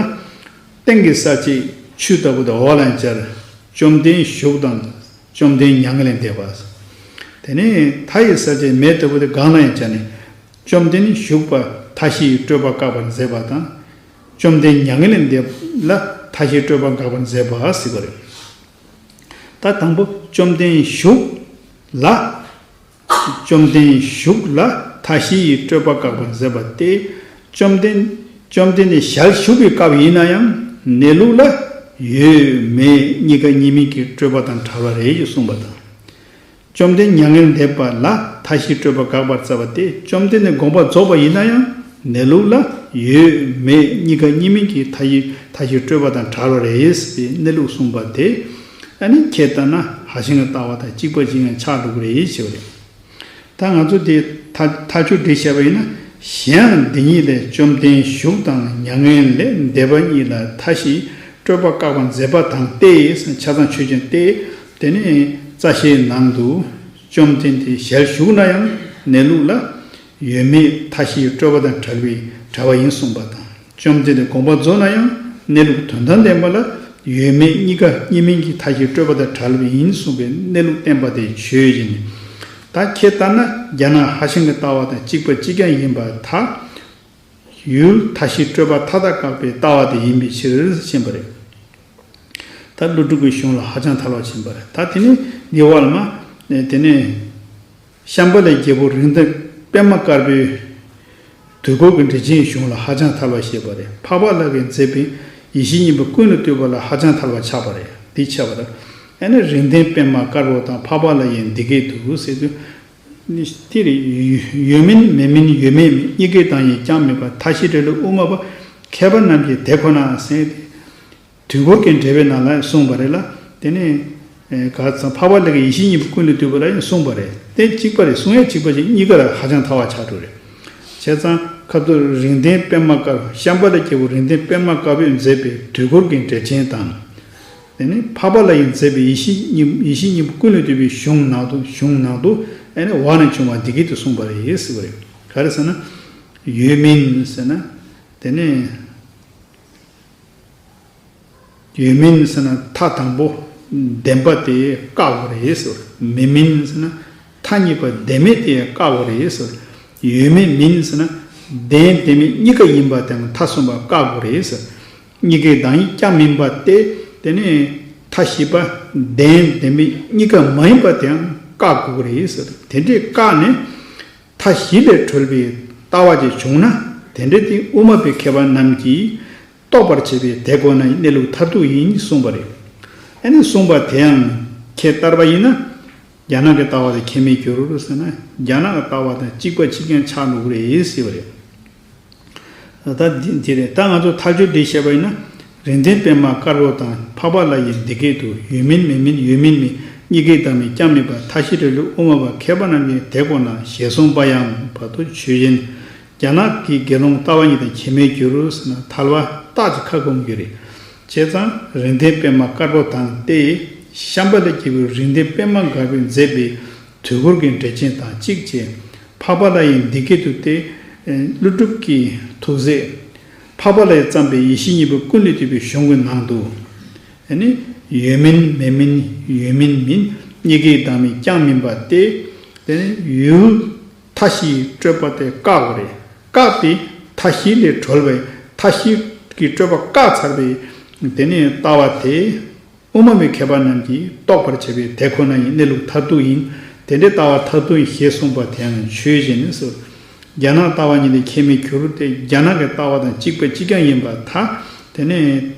སྟེང་གི་ས་བཅད་ཆུ་ལྟ་བུ་དང་། འོག་ལ་ཡང་སྦྱར། བཅོམ་ལྡན་བཞུགས་དང་། བཅོམ་ལྡན་མྱ་ངན་ལས་འདས་པ། དེ་ནས་མཐའ་ཡི་ས་བཅད་མེ་ལྟ་བུ་དེ་སྒང་ལ་ཡང་སྦྱར་ནས། བཅོམ་ལྡན་བཞུགས་པ་མཐའ་བཞིའི་སྤྲོས་པ་བཀག་པར་མཛད་པ་དང་། བཅོམ་ལྡན་མྱ་ངན་ལས་འདས་ལ་མཐའ་བཞིའི་སྤྲོས་པ་བཀག་པར་མཛད་པ་ཟེར་བ་རེད། ད་དང་པོ་བཅོམ་ལྡན་བཞུགས་ལ། བཅོམ་ལྡན་བཞུགས་ལ་མཐའ་བཞིའི་སྤྲོས་པ་བཀག་པར་མཛད་པ་སྟེ། བཅོམ་ལྡན། བཅོམ་ལྡན་ནི་ཞལ་བཞུགས་པའི་སྐབས་ཡིན་ན་ཡང་གནས་ལུགས་ལ་ཡོད་མེད་གཉིས་ཀ་གཉིས་མིན་གྱི་སྤྲོས་པ་དང་བྲལ་བ་རེད་ཅེས་གསུངས་པ་དང་། བཅོམ་ལྡན་མྱ་ངན་འདས་པ་ལ་མཐའ་བཞིའི་སྤྲོས་པ་བཀག་པར་མཛད་པ་སྟེ། བཅོམ་ལྡན་ནི་དགོངས་པ་རྫོགས་པ་ཡིན་ན་ཡང་གནས་ལུགས་ལ་ཡོད་མེད་གཉིས་ཀ་གཉིས་མིན་གྱི་མཐའ་བཞི། མཐའ་བཞིའི་སྤྲོས་པ་དང་བྲལ་བ་རེད་ཟེར་བའི་གནས་ལུགས་གསུངས་པ་དེ། ཨ་ནི་ཁྱེད་ལྟར་ན་ཧྭ་ཤང་གི་ལྟ་བ་དང་གཅིག་པ་གཅིག་རྐྱང་ཆགས་འགྲོ་གི་རེད་ཞེས་པ་རེད། ད་ང་ཚོ་དེ་མཐའ་མཐའ་མཇུག་འགྲེལ་བཤད་པ་ཡིན་ན། གཞན་ཡང་འདི་ཉིད་ལས། བཅོམ་ལྡན་བཞུགས་དང་མྱ་ངན་ལས། འདས་པ་གཉིས་ལ་མཐའ་བཞིའི་སྤྲོས་པ་བཀག་པར་མཛད་པ་དང་སྟེ། ཆ་ཚང་ཆོས་ཅན་སྟེ། དེ་ནས་རྩ་ཤེའི་ནང་དུ། བཅོམ་ལྡན་དེ་ཞལ་བཞུགས་ན་ཡང་གནས་ལུགས་ལ་ཡོད་མེད་མཐའ་བཞིའི་སྤྲོས་པ་དང་བྲལ་བའི་བྲལ་བ་ཡིན་གསུངས་པ་དང་། བཅོམ་ལྡན་དེ་དགོངས་པ་རྫོགས་ན་ཡང་གནས་ལུགས་དོན་དམ་བདེན་པ་ལ་ཡོད་མེད་གཉིས་ཀ་གཉིས་མིན་གྱི་མཐའ་བཞིའི་སྤྲོས་པ་དང་བྲལ་བ་ཡིན་གསུངས་པའི་གནས་ལུགས་བསྟན་པ་དེ་ཆོས་ཅན། ད་ཁྱེད་ལྟར་ན་རྒྱ་ནག་ཧྭ་ཤང་གི་ལྟ་བ་དང་གཅིག་པ་གཅིག་རྐྱང་ཡིན་པར་ཐལ། ཡུལ་མཐའ་བཞིའི་སྤྲོས་པ་མཐའ་དག་བཀག་པའི་ལྟ་བ་དེ་ཡིན་པའི་ཕྱིར་ཞེས་པ་རེད། ད་ཀླུ་སྒྲུབ་ཀྱི་གཞུང་ལ་ཧ་ཅང་ཐལ་བ་ཕྱིན་པ་རེད། ད་དེ་ནས་འདི་བར་ལ་མ། དེ་ནས་ཤམྦྷ་ལའི་རྒྱལ་པོ་རིགས་ལྡན་པདྨ་དཀར་པོའི་དུས་འཁོར་གྱི་འགྲེལ་ཆེན་གཞུང་ལ་ཧ་ཅང་ཐལ་བ་བཤད་པ་རེད། འཕགས་པ་ལྷ་གིས་མཛད་པའི་ཡེ་ཤེས་གཉིས་པོ་ཀུན་ལ་ལྟོས་པ་ལ་ཧ་ཅང་ཐལ་བ་ཆགས་པ་རེད། འདི་ཆགས་པ་རེད། ཨ་ནི་རིགས་ལྡན་པདྨ་དཀར་པོ་དང་འཕགས་པ་ལྷ་ཡིས་འདི་སྐད་དུ་ཟེར་དུས། དེ་རེད། ཡོད་མིན་མེད་མིན་ཡོད་མེད་མིན། གཉིས་ཀའི་དོན་ཡིན་ཀྱང་མིན་པ། མཐའ་བཞི་འབྲས་ལུགས་དབུ་མ་པ། མཁས་པ་རྣམས་ཀྱིས་དེ་ཁོ་ན་ཟེར་ཏེ། དུས་འཁོར་གྱི་འགྲེལ་པའི་ནང་ལ་གསུངས་པ་རེད་ལ། དེ་ནས་ག་ཚང་འཕགས་པ་ལྷ་ཡི་ཡེ་ཤེས་གཉིས་པོ་ཀུན་ལས་བཏུས་པ་ལ་ཡང་གསུངས་པ་རེད། དེ་གཅིག་པ་རེད། གསུང་ཡས་གཅིག་པ་ཅིག་གཉིས་ཀ་ལ་ཧ་ཅང་ཐལ་བ་ཆགས་འགྲོ་རེད། བྱས་ཙང་ཁ་ཐུག་རིགས་ལྡན་པད་མ་དཀར་ཤམྦྷ་ལ་སྐྱེས་བུ་རིགས་ལྡན་པད་མ་དཀར་པོས་མཛད་པའི་དུས་འཁོར་གྱི་འགྲེལ་ཆེན་དང་། དེ་ནས་འཕགས་པ་ལྷ་ཡིས་མཛད་པའི་ཡེ་ཤེས་གཉིས་ཡེ་ཤེས་གཉིས་པོ་ཀུན་ལས་བཏུས་པའི་གཞུང་ནང་དུ་གཞུང་ནང་དུ་ཨ་ནི་བར་ནས་བྱུང་བ་འདི་སྐད་དུ་གསུངས་པ་རེད་ཟེར་བ་རེད། ག་རེ་ཟེར་ན། ཡོད་མིན་ཟེར་ན། དེ་ནས་ཡོད་མིན་ཟེར་ན་མཐའ་དང་པོ་བདེན་པ་དེ་བཀག་དགོས་རེད་ཟེར། མེད་མིན་ཟེར་ན་མཐའ་གཉིས་པ་བདེན་མེད་དེ་བཀག་དགོས་རེད་ཟེར། ཡོད་མེད་མིན་ཟེར་ན་བདེན་བདེན་མེད་གཉིས་ཀ་ཡིན་པ་དེ་མཐའ་གསུམ་པ་བཀག་དགོས་རེད་ཟེར། གཉིས་ཀའི་བདག་ཉིད་ཀྱང་མིན་པ་སྟེ། དེ་ནས་མཐའ་བཞི་པ་བདེན་བདེན་མེད་གཉིས་ཀ་མ་ཡིན་པ་དེའང་བཀག་དགོས་ཀྱི་རེད་ཟེར། དེ་འདྲས་བཀག་ནས་མཐའ་བཞི་ལས་གྲོལ་བའི་ལྟ་བ་ཅིག་བྱུང་ན། དེ་འདྲས་དེ་དབུ་མ་པའི་མཁས་པ་རྣམས་ཀྱིས་རྟོགས་པར་བྱེད་པའི་དེ་ཁོ་ན་ཡི་གནས་ལུགས་མཐར་ཐུག་ཡིན་གསུངས་པ་རེད། ཨ་ནི་གསུངས་པ་དེའང་ཁྱེད་ལྟར་བ་ཡིན་ན། རྒྱ་ནག་གི་ལྟ་བ་དེ་ཁྱད་མེད་འགྱུར་ཟེར་ན། རྒྱ་ནག་གི་ལྟ་བ་དང་གཅིག་པ་གཅིག་རྐྱང་ཆགས་འགྲོ་གི་རེད་ཟེར་བ་རེད། ད་འདི་འདི་རེད། ད་ང་ཚོ་མཐའ་དཔྱོད་འདི་བཤད་པ་ཡིན་ན། རིགས་ལྡན་པད་མ་དཀར་པོ་དང་འཕགས་པ་ལྷ་ཡིས་འདི་སྐད་དུ། ཡོད་མིན་མེད་མིན་ཡོད་མིན་མིན། གཉིས་ཀའི་བདག་མེད་ཀྱང་མིན་པ། མཐའ་བཞི་གྲོལ་ལུགས་དབུ་མ་པ་མཁས་པ་རྣམས་ཀྱིས་དེ་ཁོ་ན་ཞེས་གསུངས་པ་ཡང་བར་དུ་ཆོས་ཅན། རྒྱ་ནག་གི་དགེ་སློང་ལྟ་བ་གཉིས་དང་ཁྱད་མེད་འགྱུར་ཟེར་ན་ཐལ་བ་རྟགས་ཀྱི་ཁ་སྐོང་རྒྱུ་རེད། བྱས་ཙང་རིགས་ལྡན་པད་མ་དཀར་པོ་དང་སྟེ། ཤམྦྷ་ལ་སྐྱེས་བུ་རིགས་ལྡན་པད་མ་དཀར་པོས་མཛད་པའི་དུས་འཁོར་གྱི་འགྲེལ་ཆེན་དང་གཅིག་བྱས། འཕགས་པ་ལྷ་ཡིས་འདི་སྐད་དུ་སྟེ། ཀླུ་སྒྲུབ་ཀྱི་ཐུགས་སྲས་འཕགས་པ་ལྷས་བརྩམས་པའི་ཡེ་ཤེས་གཉིས་པོ་ཀུན་ལས་བཏུས་པའི་གཞུང་གི་ནང་དུ། ཨ་ནི་ཡོད་མིན་མེད་མིན་ཡོད་མིན་མིན། གཉིས་ཀའི་བདག་མེད་ཀྱང་མིན་པ་སྟེ། དེ་ནི་ཡུལ་མཐའ་བཞིའི་སྤྲོས་པ་དེ་བཀག་དགོས་རེད། བཀག་པའི་མཐའ་བཞི་ལས་གྲོལ་བའི་མཐའ་བཞི་གི་སྤྲོས་པ་བཀག་ཚར་བའི་དེ་ནས་ལྟ་བ་དེ། དབུ་མ་པའི་མཁས་པ་རྣམས་ཀྱིས་རྟོགས་པར་བྱེད་པའི་དེ་ཁོ་ན་ཡི་གནས་ལུགས་མཐར་ཐུག་ཡིན། དེ་འདྲའི་ལྟ་བ་མཐར་ཐུག་ཡིན་ཞེས་གསུངས་པ་དེའང་ཆོས་ཅན་ཟེར། རྒྱ་ནག་ལྟ་བ་གཉིས་ལས་ཁྱད་མེད་གྱུར་ཏེ། རྒྱ་ནག་གི་ལྟ་བ་དང་གཅིག་པ་གཅིག་རྐྱང་ཡིན་པར་ཐལ། དེ་ནས་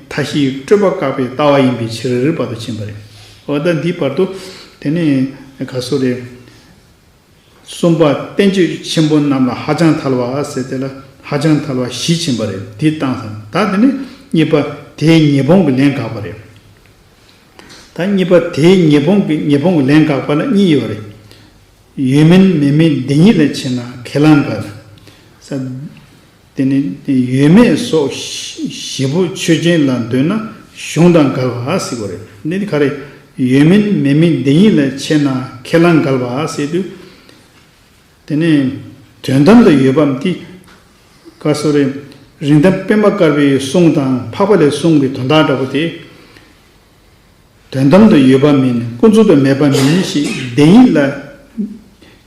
མཐའ་བཞིའི་སྤྲོས་པ་བཀག་པའི་ལྟ་བ་ཡིན་པའི་ཕྱིར་བར་དུ་ཕྱིན་པ་རེད། འོ་ད་འདིའི་བར་དུ་དེ་ནས་ག་སོ་རེད། གསུམ་པ་བསྟན་བཅོས་ཆེན་པོ་རྣམས་ལ་ཧ་ཅང་ཐལ་བ་ཟེར་དེ་ལ་ཧ་ཅང་ཐལ་བ་བཞི་ཕྱིན་པ་རེད། འདི་བཏང་ཙང་ད་དེ་ནས་གཉིས་པ་དེའི་ཉེས་སྤོང་གི་ལན་དགག་པ་རེད། ད་གཉིས་པ་དེའི་ཉེས་སྤོང་གི་ཉེས་སྤོང་གི་ལན་དགག་པ་ལ་གཉིས་ཡོད་རེད། ཡོད་མིན་མེད་མིན་བདེན་གཉིས་ལ་ཕྱེ་ན་ཁས་བླངས་འགལ། ས། དེ་ནི་ཡོད་མེད་སོགས་བཞི་པོ་ཆོས་ཅན་ལ་འདོད་ན་གཞུང་དང་འགལ་བ་ཟེར་བ་རེད། འདི་ནི་ག་རེ། ཡོད་མིན་མེད་མིན་བདེན་གཉིས་ལ་ཕྱེ་ན་ཁས་བླངས་འགལ་བ་ཟེར་དུས། དེ་ནས་དོན་དམ་དུ་ཡོད་པ་འདི། ག་སོ་རེ། རིགས་ལྡན་པད་མ་དཀར་པོའི་གསུང་དང་འཕགས་པ་ལྷའི་གསུང་གི་དོན་དག་འདྲ་པོ་དེ། དོན་དམ་དུ་ཡོད་པ་མིན། ཀུན་རྫོབ་ཏུ་མེད་པ་མིན་ཞེས་བདེན་གཉིས་ལ་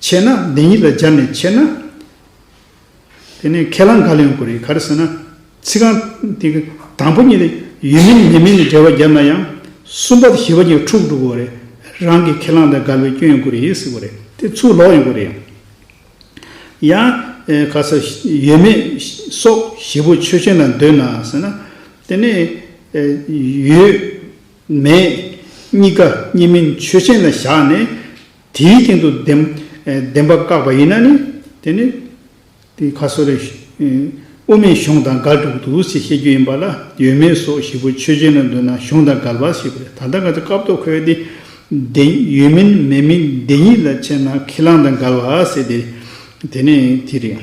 ཕྱེ་ན། བདེན་གཉིས་ལ་སྦྱར་ནས་ཕྱེ་ན། དེ་ནས་ཁས་བླངས་འགལ་ཡོང་གི་རེད། ག་རེ་ཟེར་ན། ཚིག་རྐང་དེ་གི་དང་པོ་གཉིས་ལ་ཡོད་མིན་མེད་མིན་གྱི་འགྲེལ་པ་བརྒྱབ་ན་ཡང་། གསུམ་པ་དང་བཞི་པ་གཉིས་འཁྲུག་འགྲོ་གི་རེད། རང་གི་ཁས་བླངས་དང་འགལ་བའི་སྐྱོན་ཡོང་གི་རེད་ཟེར་གི་རེད། དེ་ཚུར་ལོག་ཡོང་གི་རེད། ཡང་། ཨེ། ག་ས་ཡོད་མེད་སོགས་བཞི་པོ་ཆོས་ཅན་ལ་འདོད་ན་ཟེར་ན། དེ་ནས། ཨེ། ཡོད། མེད། གཉིས་ཀ་གཉིས་མིན་ཆོས་ཅན་ལ་བཞག་ནས། དེའི་སྟེང་དུ་བདེན། ཨེ། བདེན་པ་བཀག་པ་ཡིན་ན་ནི། དེ་ནི། དེ་ཁ་སོ་རེ། ཨེ། དབུ་མའི་གཞུང་དང་འགལ་འགྲོ་གི་འདུག་ཅེས་བཤད་རྒྱུ་ཡིན་པ་ལ། ཡོད་མེད་སོགས་བཞི་པོ་ཆོས་ཅན་ལ་འདོད་ན་གཞུང་དང་འགལ་བ་ཞེས་པ་རེད། ད་ལྟ་ང་ཚོ་སྐབས་ཐོག་ཁོའི་དེ། བདེན། ཡོད་མིན་མེད་མིན་བདེན་གཉིས་ལ་ཕྱེ་ན་ཁས་བླངས་དང་འགལ་བ་ཟེར་ཏེ། དེ་ནས་དེ་རེད།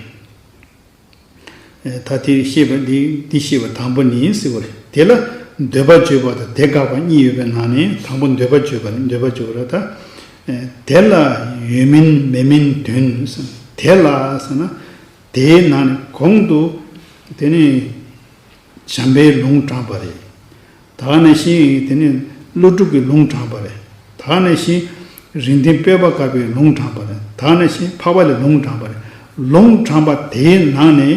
ད་དེ་བཤད་པ་འདི་འདི་བཤད་པ་དང་པོ་ནི་ཟེར་བ་རེད། དེ་ལ་འདོད་པ་བརྗོད་པ་དང་དེ་དགག་པ་གཉིས་ཡོད་པའི་ནང་ནས་དང་པོ་འདོད་པ་བརྗོད་པ་རེད། འདོད་པ་བརྗོད་པ་རེད་ད། དེ་ལ་ཡོད་མིན་མེད་མིན་དོན་ཟེར། དེ་ལ་ཟེར་ན་དེའི་ནང་ནས་གོང་དུ་དེ་ནི་བྱམས་པའི་ལུང་དྲངས་པ་རེད། ད་ག་ནང་བཞིན་དེ་ནི་ཀླུ་སྒྲུབ་ཀྱི་ལུང་དྲངས་པ་རེད། ད་ག་ནང་བཞིན་རིགས་ལྡན་པད་མ་དཀར་པོའི་ལུང་དྲངས་པ་རེད། ད་ག་ནང་བཞིན་འཕགས་པ་ལྷའི་ལུང་དྲངས་པ་རེད། ལུང་དྲངས་པ་དེའི་ནང་ནས་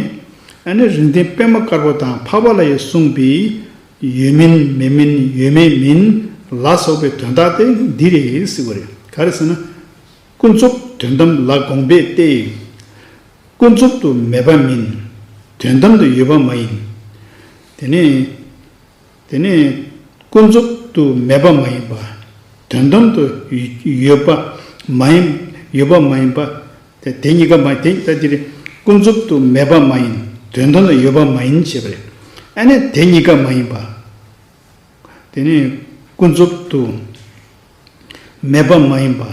ཨ་ནི་རིགས་ལྡན་པད་མ་དཀར་པོ་དང་འཕགས་པ་ལྷ་ཡིས་གསུངས་པའི་ཡོད་མིན་མེད་མིན་ཡོད་མེད་མིན་ལ་སོགས་པའི་དོན་དག་དེ་འདི་རེད་ཟེར་བ་རེད། ག་རེ་ཟེར་ན། ཀུན་རྫོབ་དོན་དམ་ལ་དགོངས་པས་ཏེ། ཀུན་རྫོབ་ཏུ་མེད་པ་མིན། དོན་དམ་དུ་ཡོད་པ་མ་ཡིན། དེ་ནས། དེ་ནས་ཀུན་རྫོབ་ཏུ་མེད་པ་མ་ཡིན་པ། དོན་དམ་དུ་ཡོད་པ་མ་ཡིན། ཡོད་པ་མ་ཡིན་པ། དེ་དེ་གཉིས་ཀ་མ་དེ་ལྟ་དེ་རེད། ཀུན་རྫོབ་ཏུ་མེད་པ་མ་ཡིན། དོན་དམ་དུ་ཡོད་པ་མ་ཡིན་ཞེས་པ་རེད། ཨ་ནི་དེ་གཉིས་ཀ་མ་ཡིན་པ། དེ་ནི་ཀུན་རྫོབ་ཏུ་མེད་པ་མ་ཡིན་པ།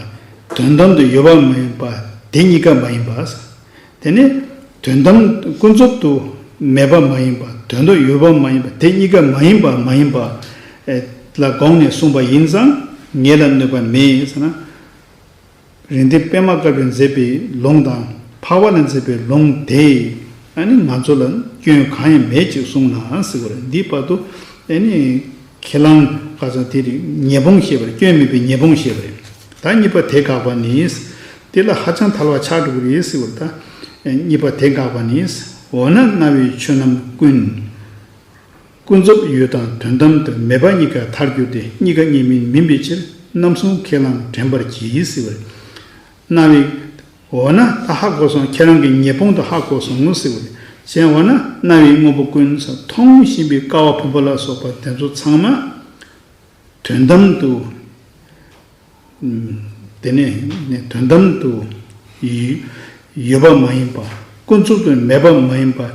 དོན་དམ་དུ་ཡོད་པ་མ་ཡིན་པ། དེ་གཉིས་ཀ་མ་ཡིན་པ། དེ་ནི་དོན་དམ་ཀུན་རྫོབ་ཏུ་མེད་པ་མ་ཡིན་པ། དོན་དུ་ཡོད་པ་མ་ཡིན་པ། དེ་གཉིས་ཀ་མ་ཡིན་པ་མ་ཡིན་པ་ལ་དགོངས་ནས་གསུངས་པ་ཡིན་ཙང་ངེད་ལ་གནོད་པ་མེད་ཟེར་ན། རིགས་ལྡན་པདྨ་དཀར་པོས་མཛད་པའི་ལུང་དང་འཕགས་པ་ལ་མཛད་པའི་ལུང་དེས་ཨ་ནི་ང་ཚོ་ལ་སྐྱོན་གང་ཡང་མེད་ཅེས་གསུངས་ན་ཟེར་བ་རེད། འདིའི་བར་དུ་ཨ་ནི་ཁས་བླངས་ཁ་སང་དེ་རིགས་ཉེས་སྤོང་བཤད་པ་རེད། སྐྱོན་མེད་པའི་ཉེས་སྤོང་བཤད་པ་རེད། ད་གཉིས་པ་དེ་དགག་པ་ནི། དེ་ལ་ཧ་ཅང་ཐལ་བ་ཆགས་འགྲོ་གི་རེད་ཟེར་བ་རེད། ད་གཉིས་པ་དེ་དགག་པ་ནི། འོ་ན་རྣ་བའི་ཆོས་རྣམས་ཀུན། ཀུན་རྫོབ་ཡུལ་དང་དོན་དམ་དུ་མེད་པ་གཉིས་ཀར་ཐལ་འགྱུར་ཏེ་གཉིས་ཀ་གཉིས་མིན་མིན་པའི་ཕྱིར་རྣམ་གསུམ་ཁས་བླངས་དྲན་པར་གྱིས་ཟེར་བ་རེད། རྣ་བའི། འོ་ན་ད་ཧ་གོ་སོང་། ཁྱེད་རང་གི་ཉེས་སྤོང་དེ་ཧ་གོ་སོང་ངོ་ཟེར་བ་རེད། གཞན་འོ་ན་རྣ་བའི་དངོས་པོ་ཀུན་ཟེར་མཐོང་བཞིན་པའི་ཀ་བ་བུམ་པ་ལ་སོགས་པ་དེ་ཚོ་ཚང་མ་དོན་དམ་དུ། དེ་ནས་དོན་དམ་དུ་ཡོད་པ་མ་ཡིན་པ། ཀུན་རྫོབ་ཏུ་མེད་པ་མ་ཡིན་པ།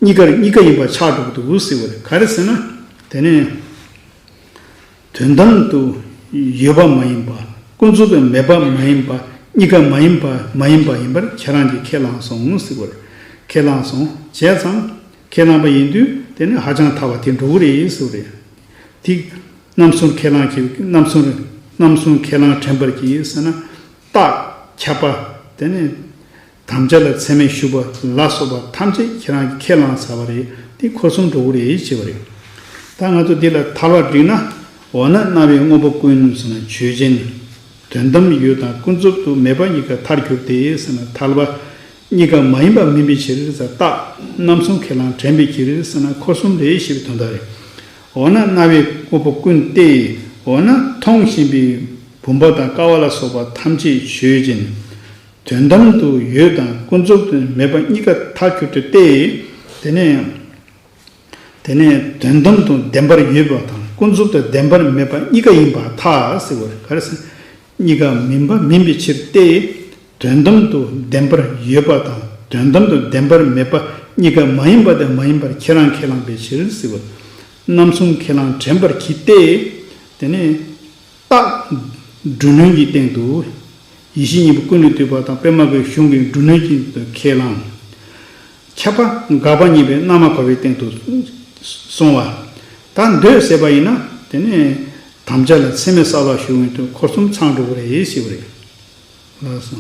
གཉིས་ཀར་གཉིས་ཀ་ཡིན་པ་ཆགས་འགྲོ་གི་འདུག་ཟེར་བ་རེད། ག་རེ་ཟེར་ན། དེ་ནས་དོན་དམ་དུ་ཡོད་པ་མ་ཡིན་པ། ཀུན་རྫོབ་ཏུ་མེད་པ་མ་ཡིན་པ། གཉིས་ཀ་མ་ཡིན་པ་མ་ཡིན་པ་ཡིན་པར་ཁྱེད་རང་གིས་ཁས་བླངས་སོང་ཟེར་བ་རེད། ཁས་བླངས་སོང་བྱས་ཙང་། ཁས་བླངས་པ་ཡིན་དུས་དེ་ནི་ཧ་ཅང་ཐལ་བ་དེ་འགྲོ་གི་རེད་ཟེར་བ་རེད། དེ་རྣམ་གསུམ་ཁས་བླངས་ཀྱི་རྣམ་གསུམ་རྣམ་གསུམ་ཁས་བླངས་དྲན་པར་གྱིས་ཟེར་ན། རྟགས་ཁྱབ་པ། དེ་ནི་དམ་བཅའ་ལ་ཚད་མས་ཞུགས་པ་ལ་སོགས་པ་ཐམས་ཅད་ཁྱེད་རང་གིས་ཁས་བླངས་ཚར་བ་རེད། དེ་འཁོར་གསུམ་འགྲོ་གི་རེད་ཅེས་པ་རེད། ད་ང་ཚོ་འདི་ལ་ཐལ་བ་བསྒྲིགས་ན། འོ་ན་རྣ་བའི་དངོས་པོ་ཀུན་ཟེར་ན་ཆོས་ཅན། དོན་དམ་ཡུལ་དང་ཀུན་རྫོབ་ཏུ་མེད་པ་གཉིས་ཀ་ཐལ་འགྱུར་ཏེ་ཟེར་ན་ཐལ་བ། གཉིས་ཀ་མ་ཡིན་པ་མིན་པའི་ཕྱིར་ཟེར་རྟགས་རྣམ་གསུམ་ཁས་བླངས་དྲན་པའི་ཕྱིར་ཟེར་ན་འཁོར་གསུམ་རེད་ཞེས་པའི་དོན་དག་རེད། འོ་ན་རྣ་བའི་དངོས་པོ་ཀུན་ཏེ། འོ་ན་མཐོང་བཞིན་པའི་བུམ་པ་དང་ཀ་བ་ལ་སོགས་པ་ཐམས་ཅད་ཆོས་ཅན། དོན་དམ་དུ་ཡོད་དང་ཀུན་རྫོབ་ཏུ་མེད་པ་གཉིས་ཀ་ཐལ་འགྱུར་ཏེ་སྟེ། དེ་ནས། དེ་ནས་དོན་དམ་དུ་བདེན་པར་ཡོད་པ་དང་ཀུན་རྫོབ་ཏུ་བདེན་པར་མེད་པ་གཉིས་ཀ་ཡིན་པར་ཐལ་ཟེར་བ་རེད། ག་རེ་ཟེར། གཉིས་ཀ་མིན་པ་མིན་པའི་ཕྱིར་ཏེ། དོན་དམ་དུ་བདེན་པར་ཡོད་པ་དང་དོན་དམ་དུ་བདེན་པར་མེད་པ་གཉིས་ཀ་མ་ཡིན་པ་དེ་མ་ཡིན་པར་ཁྱེད་རང་ཁས་བླངས་པའི་ཕྱིར་ཟེར་བ། རྣམ་གསུམ་ཁས་བླངས་དྲན་པར་གྱིས་ཏེ། དེ་ནས། རྟགས་སྒྲུབ་ལུགས་ཀྱི་སྟེང་དུ། ཡེ་ཤེས་གཉིས་པོ་ཀུན་ལས་བཏུས་པ་དང་པདྨ་གི་གཞུང་གི་སྒྲུབ་ལུགས་ཀྱི་ཁས་བླངས། ཁྱབ་པ་དགག་པ་གཉིས་པའི་རྣལ་མ་གོ་བའི་སྟེང་དུ་གསུངས་པ། ད་འདོད་ཟེར་བ་ཡིན་ན་དེ་ནི་དམ་བཅའ་ལ་ཚད་མས་བསལ་བ་ཞུ་བའི་དོན་འཁོར་གསུམ་ཚང་འགྲོ་གི་རེད་ཞེས་པ་རེད། ལགས་སོ།